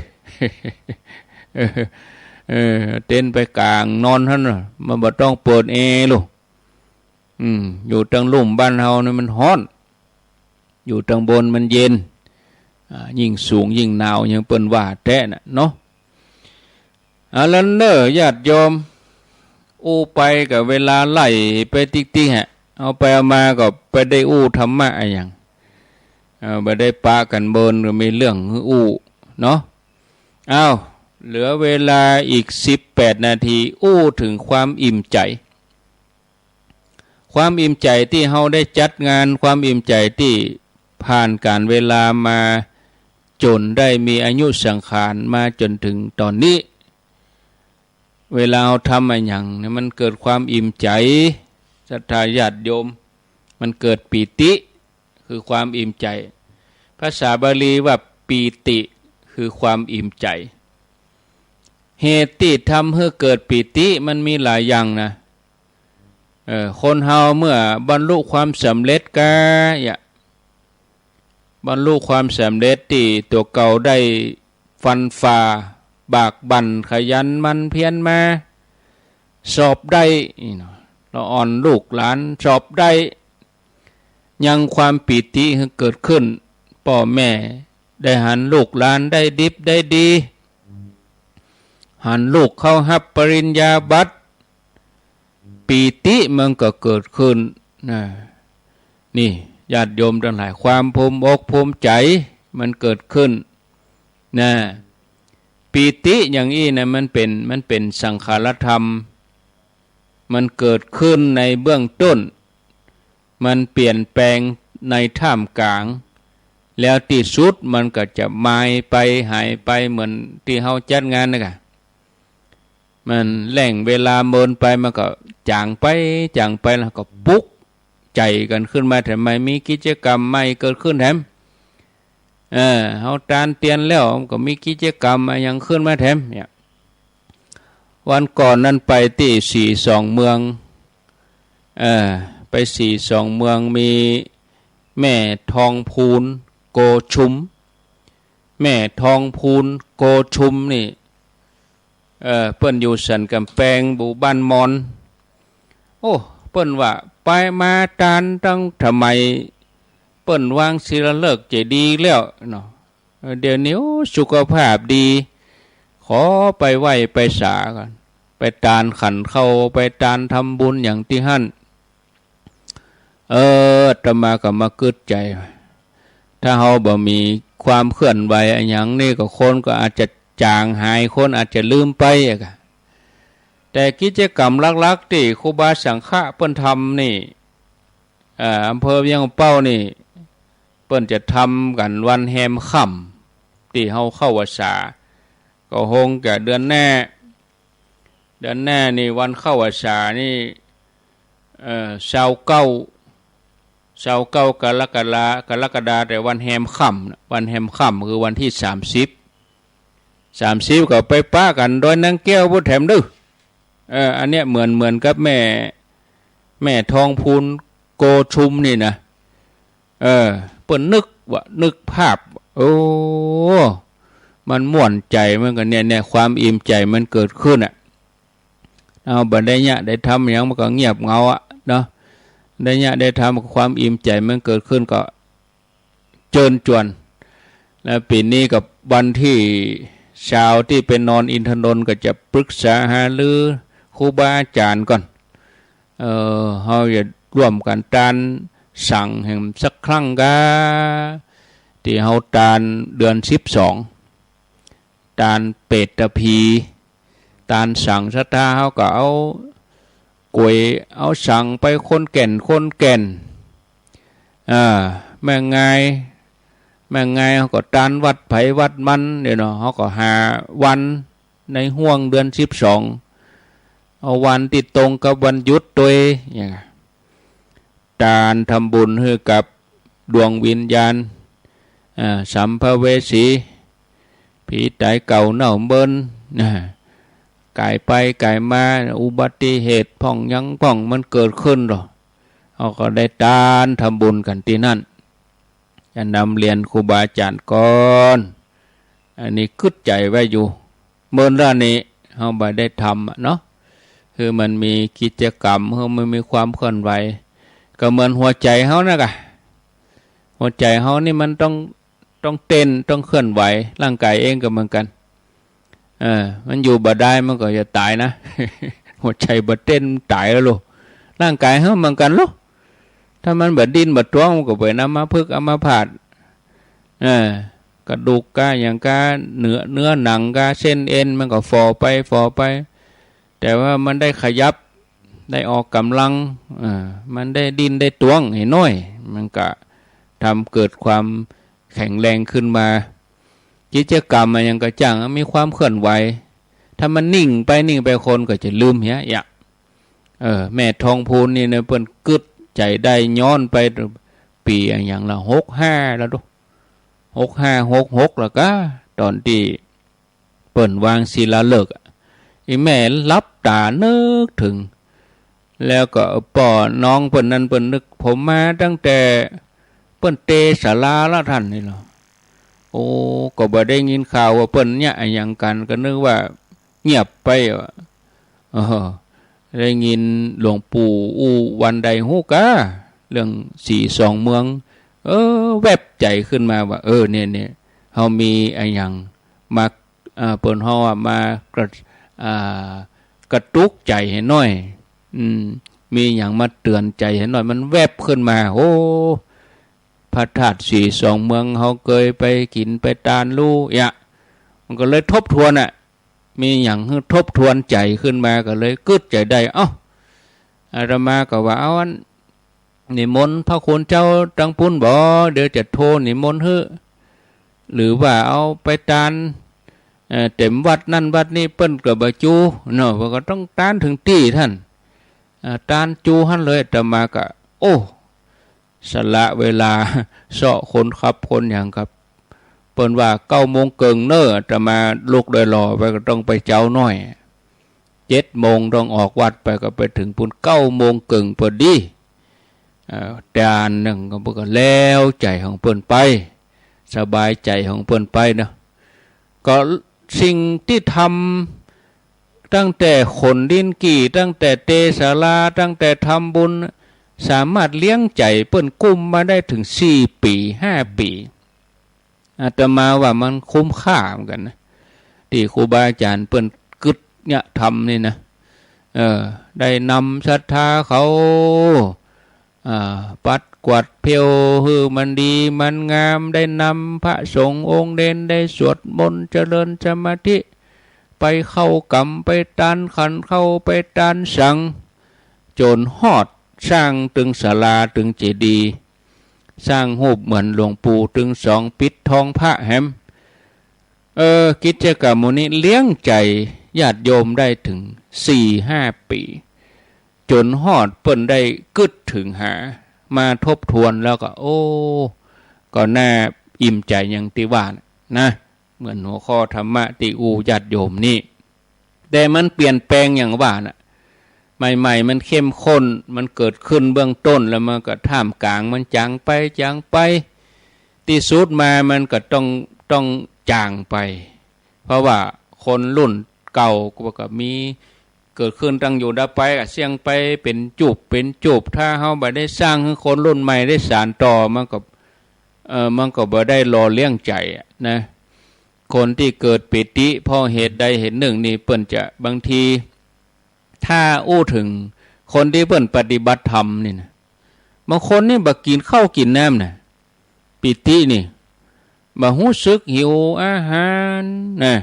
เออ เออ เอาเต็นท์ไปก๋างนอนหั้นน่ะ มันบ่ต้องเปิดแอร์ลูก อืม อยู่ตางลุ่มบ้านเฮานี่มันฮ้อน อยู่ตางบนมันเย็น อ่า ยิ่งสูงยิ่งหนาว อย่างเปิ้นว่าแต๊น่ะเนาะ เอาละเน่อ ญาติโยม อู้ไปก็เวลาไหลไปติ๊กๆ ฮะ เอาไปเอามาก็ไปได้อู้ธรรมะอะหยัง เออ บ่ได้ปะกั๋นเมิน ก็มีเรื่องหื้ออู้เนาะ อ้าว เหลือเวลาอีกสิบแปดนาที อู้เถิงความอิ่มใจ๋ ความอิ่มใจ๋ตี้เฮาได้จัดงาน ความอิ่มใจ๋ตี้ผ่านก๋าลเวลามา จ๋นได้มีอายุสังขารมาจ๋นเถิงต๋อนนี้ เวลาเฮาทำอะหยังเนี่ย มันเกิดความอิ่มใจ๋ ศรัทธาญาติโยม มันเกิดปีติ คือความอิ่มใจ๋ ภาษาบาลีว่าปีติ คือความอิ่มใจ๋ เหตุตี้ทำหื้อเกิดปีติมันมีหลายอย่างนะ เออ คนเฮาเมื่อบรรลุความสำเร็จก็อย่า บรรลุความสำเร็จตี้ตั๋วเก่าได้ฟันฝ่า บากบั่นขยันหมั่นเพียรมา สอบได้ นี่เนาะ ละอ่อนลูกหลานสอบได้ ยังความปีติหื้อเกิดขึ้น ป้อแม่ได้หันลูกหลานได้ดิบได้ดี หันลูกเข้าฮับปริญญาบัตร ปีติมันก็เกิดขึ้นนะ นี่ ญาติโยมตังหลาย ความภูมิอกภูมิใจ๋มันเกิดขึ้นนะ ปีติอย่างอี้นะ มันเป๋น มันเป๋นสังขารธรรม มันเกิดขึ้นในเบื้องต้น มันเปลี่ยนแปลงในท่ามกลาง แล้วตี้สุดมันก็จะมายไปหายไป เหมือนตี้เฮาจัดงานนะกะ มันแล่งเวลาเมินไป มันก็จ๋างไป จ๋างไป แล้วก็ปลุกใจ๋กั๋นขึ้นมาแถมใหม่ มีกิจกรรมใหม่เกิดขึ้นแถม เออ เฮาตานเตียนแล้ว มันก็มีกิจกรรมอะหยังขึ้นมาแถม เนี่ย วันก่อนนั้นไปตี้สีสองเมือง เออ ไปสีสองเมือง มีแม่ทองพูน โกชุม แม่ทองพูน โกชุมนี่ เออ เปิ้นอยู่สันก๋ำแปง หมู่บ้านมอน โอ้ เปิ้นว่าไปมาตานตั้งสมัยเปิ้นวางศิลาฤกษ์เจดีย์แล้วเนาะ เดี๋ยวนี้ โอ้ สุขภาพดี ขอไปไหว้ไปสาก่อน ไปตานขันข้าว ไปตานทำบุญอย่างตี้หั้น เออ อาตมาก็มากึ๊ดใจ๋ ถ้าเฮาบ่มีความเคลื่อนไหวอะหยังนี่ก็คนก็อาจจะจ๋างหาย คนอาจจะลืมไปอะกะ แต่กิจกรรมหลักๆ ตี้ครูบาสังฆะเปิ้นทำนี่ เอ่อ อำเภอเวียงเป้านี่ เปิ้นจะทำกั๋นวันแฮมค่ำ ตี้เฮาเข้าพรรษา ก็คงจะเดือนหน้า เดือนหน้านี่วันเข้าพรรษานี่ เอ่อ ซาวเก้า ซาวเก้ากรกฎา กรกฎา แต่วันแฮมค่ำน่ะ วันแฮมค่ำคือวันตี้สามสิบ สามสิบก็ไปปะกั๋นดอยนางแก้วปู้นแถมเน่อ เออ อันเนี้ยเหมือน เหมือนกับแม่ แม่ทองพูน โกชุมนี่นะ เออ เปิ้นนึกว่า นึกภาพ โอ้ มันม่วนใจ๋เหมือนกั๋นเนี่ย เนี่ย ความอิ่มใจ๋มันเกิดขึ้นอะ เฮาบ่ได้เยียะได้ทำหยัง มันก็เงียบเหงาอะเนาะ ได้เยียะได้ทำ ความอิ่มใจ๋มันเกิดขึ้นก็เจิญจวน แล้วปี๋นี้ก็วันตี้ซาวตี้ไปนอนอินทนนท์ก็จะปรึกษาหารือครูบาอาจ๋ารย์ก่อน เออ เฮาจะร่วมกั๋นตานสังแหมสักครั้งกา ตี้เฮาตานเดือนสิบสอง ตานเปตพี ตานสัง ศรัทธาเฮาก็เอาก๋วยเอาสังไปคนแก่น คนแก่น อ่า แม่งาย แม่งายเฮาก็ตานวัดไผวัดมัน เนี่ยเนาะ เฮาก็หาวันในฮ่วงเดือนสิบสอง เอาวันตี้ตรงกับวันหยุดตวย อย่าง ตานทำบุญหื้อกับดวงวิญญาณ อ่า สัมภเวสี ผีต๋ายเก่าเน่าเมิน นะ ก๋ายไปก๋ายมา อุบัติเหตุพ่องหยังพ่องมันเกิดขึ้นหรอ เฮาก็ได้ตานทำบุญกั๋นตี้นั่น จะนำเรียนครูบาอาจ๋ารย์ก่อน อันนี้กึ๊ดใจ๋ไว้อยู่ เมินละนี้เฮาบ่ได้ทำอะเนาะ คือมันมีกิจกรรม คือมันมีความเคลื่อนไหว ก็เหมือนหัวใจ๋เฮานะกะ หัวใจ๋เฮานี่มันต้อง ต้องเต้น ต้องเคลื่อนไหว ร่างก๋ายเองก็เหมือนกั๋น เออ มันอยู่บ่ได้มันก็จะต๋ายนะ หัวใจ๋บ่เต้นต๋ายแล้วลูก ร่างก๋ายเฮาเหมือนกั๋นลูก ถ้ามันบ่ดิ้นบ่ตวงมันก็เป๋นอัมพฤกษ์อัมพาต เออ กระดูกก้าหยังก้า เนื้อ เนื้อหนังก้า เส้นเอ็นมันก็ฝ่อไป ฝ่อไป แต่ว่ามันได้ขยับ ได้ออกก๋ำลัง เออ มันได้ดิ้นได้ตวงหื้อหน้อย มันก็ทำเกิดความแข็งแรงขึ้นมา กิจกรรมอะหยังก็จ้าง มีความเคลื่อนไหว ถ้ามันนิ่งไปนิ่งไปคนก็จะลืมเหีย เออ แม่ทองพูนนี่นะ เปิ้นกึ๊ดใจ๋ได้ย้อนไปปี๋อะหยังละ หกห้า แล้วดู หกห้า หกหก แล้วกะ ต๋อนตี้เปิ้นวางศิลาฤกษ์อะ อี่แม่หลับต๋านึกเถิง แล้วก็ป้อน้องเปิ้นนั้นเปิ้นนึก ผมมาตั้งแต่เปิ้นเตศาลาละต้านนี่ลอ โอ้ ก็บ่ได้ยินข่าวว่าเปิ้นเยียะอะหยังกั๋น ก็นึกว่าเงียบไปอะ เออ ได้ยินหลวงปู่อู้วันใดฮู้กา เรื่องสี่สองเมือง เออ แวบใจ๋ขึ้นมาว่า เออ เนี่ย เนี่ย เฮามีอะหยังมา อ่า เปิ้นฮ้องว่ามากระ อ่า กระตุกใจ๋หื้อหน้อย อืม มีหยังมาเตื๋อนใจ๋หื้อหน้อย มันแวบขึ้นมา โอ้ พระธาตุสี่สองเมือง เฮาเกยไปกิ๋นไปตานลู่เยียะ มันก็เลยทบทวนอะ มีหยังหื้อทบทวนใจ๋ขึ้นมา ก็เลยกึ๊ดใจ๋ได้ เอ้า อาตมาก็ว่า เอาอัน นิมนต์พระคุณเจ้าตังปู้นบ่ เดี๋ยวจะโทรนิมนต์หื้อ หรือว่าเอาไปตาน เอ่อ เต๋มวัดนั่นวัดนี้ เปิ้นก็บ่จู้เนาะ เปิ้นก็ต้องตานเถิงตี้ต้าน อ่า ตานจู๋หั้นเลย อาตมาก็ โอ้ สละเวลา เซาะคนขับคนหยังครับ เปิ้นว่าเก้าโมงเกิ่งเน่อ อาตมาลุกได้หล่อไปก็ต้องไปเจ๊าหน้อย เจ็ดโมงต้องออกวัดไป ก็ไปเถิงปู้นเก้าโมงเกิ่งพอดี เอ่อ ตานนึ่งก็ เปิ้นก็แล้วใจ๋ของเปิ้นไป สบายใจ๋ของเปิ้นไปเนาะ ก็สิ่งตี้ทำ ตั้งแต่ขนลิ้นกี่ ตั้งแต่เตศาลา ตั้งแต่ทำบุญ สามารถเลี้ยงใจ๋เปิ้นกุ้มมาได้เถิงสี่ปี๋ ห้าปี๋ อาตมาว่ามันคุ้มค่าเหมือนกั๋นนะ ตี้ครูบาอาจ๋ารย์เปิ้นกึ๊ดเยียะทำนี่นะ เออ ได้นำศรัทธาเขา อ่า ปัดกวาดเพลวหื้อมันดีมันงาม ได้นำพระสงฆ์องค์เณรได้สวดมนต์เจริญสมาธิ ไปเข้าก๋ำ ไปตานขันธ์ข้าว ไปตานสังฆ จ๋นฮอดสร้างตึงศาลาตึงเจดีย์ สร้างฮูปเหมือนหลวงปู่ตึงสอง ปิดทองพระแหม เออ กิจกรรมหมู่นี้เลี้ยงใจ๋ญาติโยมได้เถิงสี่ห้าปี๋ จ๋นฮอดเปิ้นได้กึ๊ดเถิงหา มาทบทวนแล้วก็ โอ้ ก็น่าอิ่มใจ๋อย่างตี้ว่านะ เหมือนหัวข้อธรรมะตี้อู้ญาติโยมนี่ แต่มันเปลี่ยนแปลงอย่างว่าน่ะ ใหม่ๆ มันเข้มข้น มันเกิดขึ้นเบื้องต้น แล้วมันก็ท่ามก๋าง มันจ๋างไป จ๋างไป ตี้สุดมามันก็ต้อง ต้องจ๋างไป เพราะว่าคนรุ่นเก่าก็ ก็มีเกิดขึ้นตั้งอยู่ดับไป ก็เสี้ยงไปเป๋นจุบเป๋นจุบ ถ้าเฮาบ่ได้สร้างหื้อคนรุ่นใหม่ได้สานต่อ มันก็ เอ่อ มันก็บ่ได้หล่อเลี้ยงใจ๋อะนะ คนตี้เกิดปีติเพราะเหตุใดเหตุหนึ่งนี่ เปิ้นจะบางที ถ้าอู้เถิงคนตี้เปิ้นปฏิบัติธรรมนี่นะ บางคนนี่บ่กิ๋นข้าวกิ๋นน้ำนะ ปีตินี่ บ่ฮู้สึกหิวอาหารนะ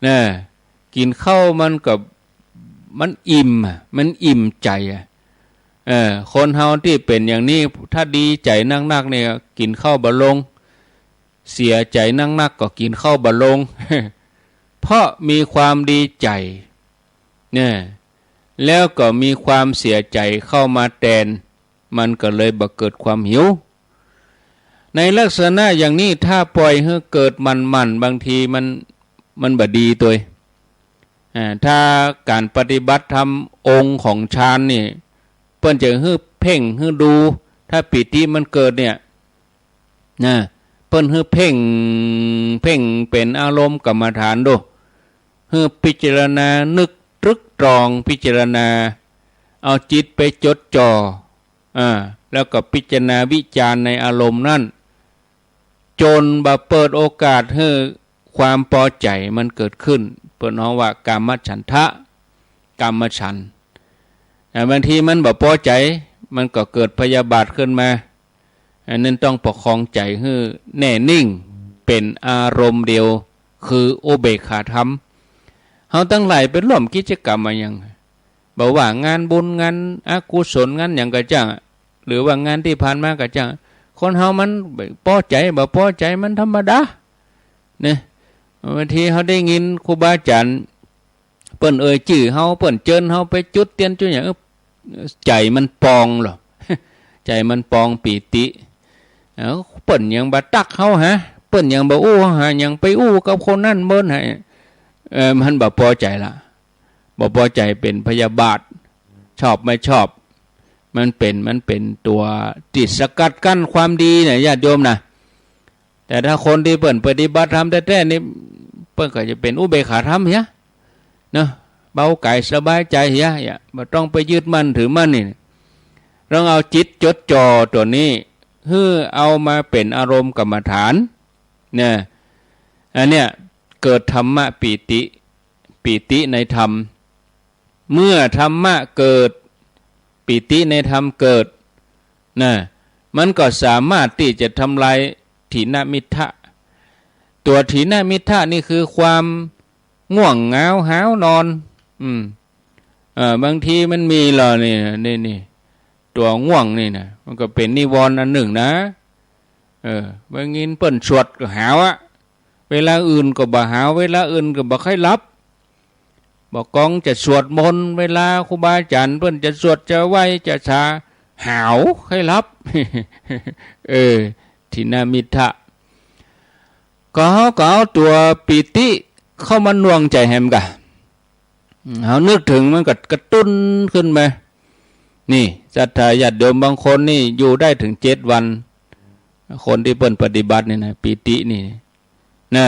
นะ กิ๋นข้าวมันก็ มันอิ่มอะ มันอิ่มใจ๋อะ เออ คนเฮาตี้เป๋นอย่างนี้ ถ้าดีใจ๋นักๆ เนี่ย กิ๋นข้าวบ่ลง เสียใจ๋นักๆ ก็กิ๋นข้าวบ่ลง เพราะมีความดีใจ๋ เนี่ย แล้วก็มีความเสียใจ๋เข้ามาแตน มันก็เลยบ่เกิดความหิว ในลักษณะอย่างนี้ ถ้าปล่อยหื้อเกิดหมั่นๆ บางทีมัน มันบ่ดีตวย อ่า ถ้าก๋านปฏิบัติธรรมองค์ของฌานนี่ เปิ้นจะหื้อเพ่งหื้อดู ถ้าปีติมันเกิดเนี่ย นะ เปิ้นหื้อเพ่ง เพ่งเป๋นอารมณ์กรรมฐานดู หื้อพิจารณานึกตรึกตรองพิจารณา เอาจิตไปจดจ่อ อ่า แล้วก็พิจารณาวิจารณ์ในอารมณ์นั้น จ๋นบ่เปิดโอกาสหื้อความปอใจ๋มันเกิดขึ้น เปิ้นฮ้องว่ากามฉันทะ กามฉันท์ อ่า บางทีมันบ่ปอใจ๋ มันก็เกิดพยาบาทขึ้นมา อันนั้นต้องประคองใจ๋หื้อแน่นิ่ง เป๋นอารมณ์เดียว คืออุเบกขาธรรม เฮาตังหลายไปร่วมกิจกรรมอะหยัง บ่ว่างานบุญ งานอกุศล งานหยังก็จ้าง หรือว่างานตี้ผ่านมาก็จ้าง คนเฮามันปอใจ๋ บ่ปอใจ๋ มันธรรมดา เนี่ย บางทีเฮาได้ยินครูบาอาจ๋ารย์เปิ้นเอ่ยจื้อเฮา เปิ้นเจิญเฮาไปจุดเตียนจุดหยัง เออ ใจ๋มันปองลอ ใจ๋มันปองปีติ เอ้า เปิ้นยังบ่ตักเฮาหา เปิ้นยังบ่อู้เฮาหา ยังไปอู้กับคนนั้นเมินหา เออ มันบ่ปอใจ๋ละ บ่ปอใจ๋ เป๋นพยาบาท ชอบไม่ชอบ มันเป๋น มันเป๋นตั๋วตี้สกัดกั้นความดีเนี่ย ญาติโยมนะ แต่ถ้าคนตี้เปิ้นปฏิบัติธรรมแต๊ๆ นี่ เปิ้นก็จะเป๋นอุเบกขาธรรมเหีย เนาะ เบากายสบายใจ๋เหีย เหีย บ่ต้องไปยึดมั่นถือมั่นนี่ ต้องเอาจิตจดจ่อตั๋วนี้ หื้อเอามาเป๋นอารมณ์กรรมฐาน เนี่ย อันเนี้ยเกิดธรรมปีติ ปีติในธรรม เมื่อธรรมะเกิด ปีติในธรรมเกิด นะ มันก็สามารถตี้จะทำลายถีนมิทธะ ตั๋วถีนมิทธะนี่คือความง่วงเหงาหาวนอน อืม เออ บางทีมันมีลอนี่ นี่ นี่ ตั๋วง่วงนี่นะ มันก็เป๋นนิวรณ์อันนึ่งนะ เออ บางทีเปิ้นสวดก็หาวอะ เวลาอื่นก็บ่หาว เวลาอื่นก็บ่ใค่หลับ บ่ากองจะสวดมนต์ เวลาครูบาอาจ๋ารย์เปิ้นจะสวดจะไหว้จะสา หาวใค่หลับ เออ ถีนมิทธะ ก็เฮาก็เอาตั๋วปีติเข้ามาหน่วงใจ๋แหมก่ะ อืม เฮานึกเถิงมันก็กระตุ้นขึ้นมา นี่ ศรัทธาญาติโยมบางคนนี่อยู่ได้เถิงเจ็ดวัน คนตี้เปิ้นปฏิบัตินี่นะ ปีตินี่ นะ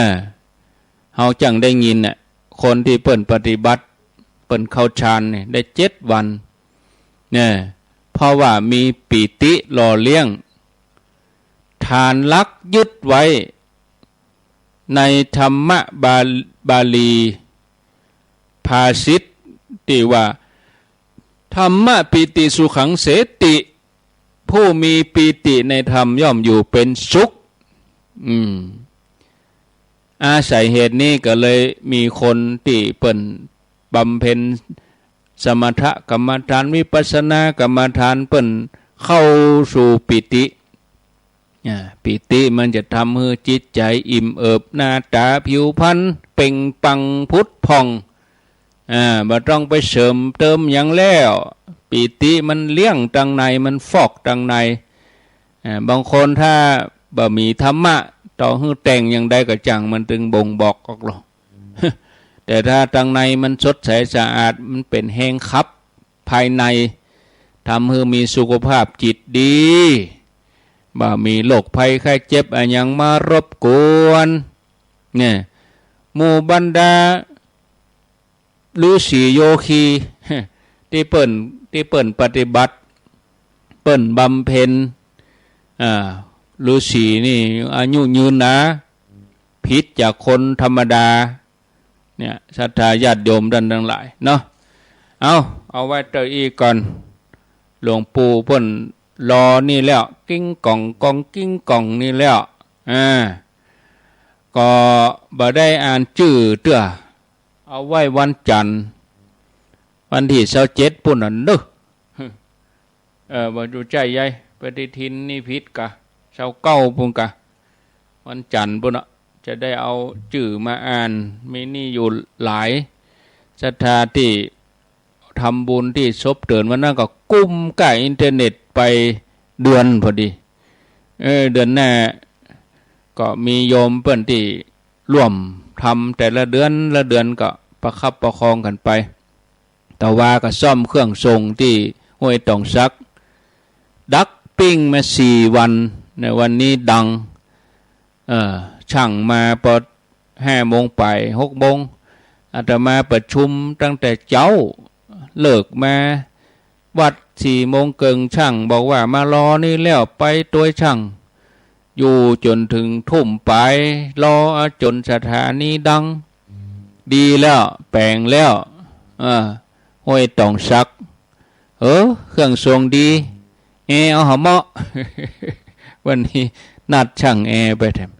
เฮาจั่งได้ยินน่ะ คนตี้เปิ้นปฏิบัติ เปิ้นเข้าฌานนี่ได้เจ็ดวัน เนี่ย เพราะว่ามีปีติหล่อเลี้ยง ฐานหลักยึดไว้ในธรรมบา- บาลีภาษิตตี้ว่า ธัมมปีติสุขังเสติ ผู้มีปีติในธรรมย่อมอยู่เป็นสุข อืม อาศัยเหตุนี้ก็เลยมีคนตี้เปิ้นบำเพ็ญสมถกรรมฐาน วิปัสสนากรรมฐาน เปิ้นเข้าสู่ปีติ อ่า ปีติมันจะทำหื้อจิตใจ๋อิ่มเอิบ หน้าต๋าผิวพรรณเปล่งปลั่งผุดผ่อง อ่า บ่ต้องไปเสริมเติมหยังแล้ว ปีติมันเลี้ยงตังใน มันฟอกตังใน อ่า บางคนถ้าบ่มีธรรมะ ต่อหื้อแต่งอย่างใดก็จ้าง มันตึงบ่งบอกออกหรอก แต่ถ้าตังในมันสดใสสะอาด มันเป๋นแฮงขับภายใน ทำหื้อมีสุขภาพจิตดี บ่มีโรคภัยไข้เจ็บอะหยังมารบกวน เนี่ย หมู่บรรดาฤๅษีโยคี ตี้เปิ้น ตี้เปิ้นปฏิบัติ เปิ้นบำเพ็ญ อ่า ฤๅษีนี่อายุยืนนะ ผิดจากคนธรรมดา เนี่ย ศรัทธาญาติโยมต้านตังหลายเนาะ เอา เอาไว้เต้าอี้ก่อน หลวงปู่เปิ้นรอนี่แล้ว กิ้งก่องกองกิ้งก่องนี่แล้ว อ่า ก็บ่ได้อ่านจื้อเตื้อ เอาไว้วันจันทร์ วันตี้ซาวเจ็ดปู้นน่ะเนาะ เออ บ่ฮู้ใจ้ใย ปฏิทินนี่ผิดกา ซาวเก้าปู้นกา วันจันทร์ปู้นน่ะ จะได้เอาจื้อมาอ่าน มีนี่อยู่หลาย ศรัทธาตี้ ทำบุญตี้ศพเถินวันนั้นก็กุมก้าอินเทอร์เน็ตไปเดือนพอดี เออ เดือนหน้าก็มีโยมเปิ้นตี้ร่วมทำแต่ละเดือนละเดือนก็ประคับประคองกั๋นไป ตะวาก็ซ่อมเครื่องทรงตี้ห้วยตองสัก ดักปิ้งมาสี่วัน ในวันนี้ดัง เออ ช่างมาปอห้าโมงปาย หกโมง อาตมาประชุมตั้งแต่เจ๊า เลิกมาวัดสี่โมงเกิ่ง ช่างบอกว่ามารอนี่แล้ว ไปตวยช่าง อยู่จ๋นเถิงทุ่มปาย รอเอาจ๋นสถานีดัง ดีแล้ว แป๋งแล้ว เออ ห้วยตองสัก เออ เครื่องทรงดี แอร์เอาหาเหมาะ วันนี้นัดช่างแอร์ไปแถม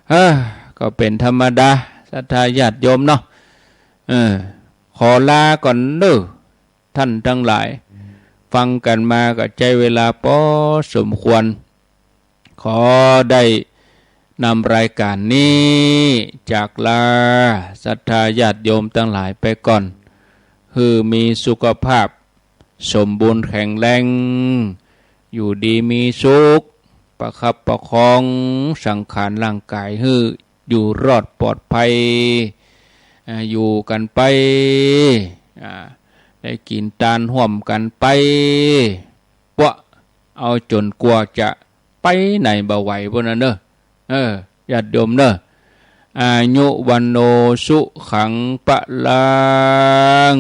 เออ ก็เป๋นธรรมดา ศรัทธาญาติโยมเนาะ เออ ขอลาก่อนเน้อ ท่านตังหลาย ฟังกั๋นมาก็ใจ๊เวลาปอสมควร ขอได้นำรายก๋านนี้จากลาศรัทธาญาติโยมตังหลายไปก่อน หื้อมีสุขภาพสมบูรณ์แข็งแรง อยู่ดีมีสุข ประคับประคองสังขารร่างก๋ายหื้ออยู่รอดปลอดภัย อ่า อยู่กั๋นไป อ่า ได้กิ๋นตานฮ่วมกั๋นไป เปาะเอาจ๋นกว่าจะไปไหนบ่ไหวปู้นน่ะเน้อ เออ ญาติโยมเน้อ อายุ วัณโณ สุขัง พลัง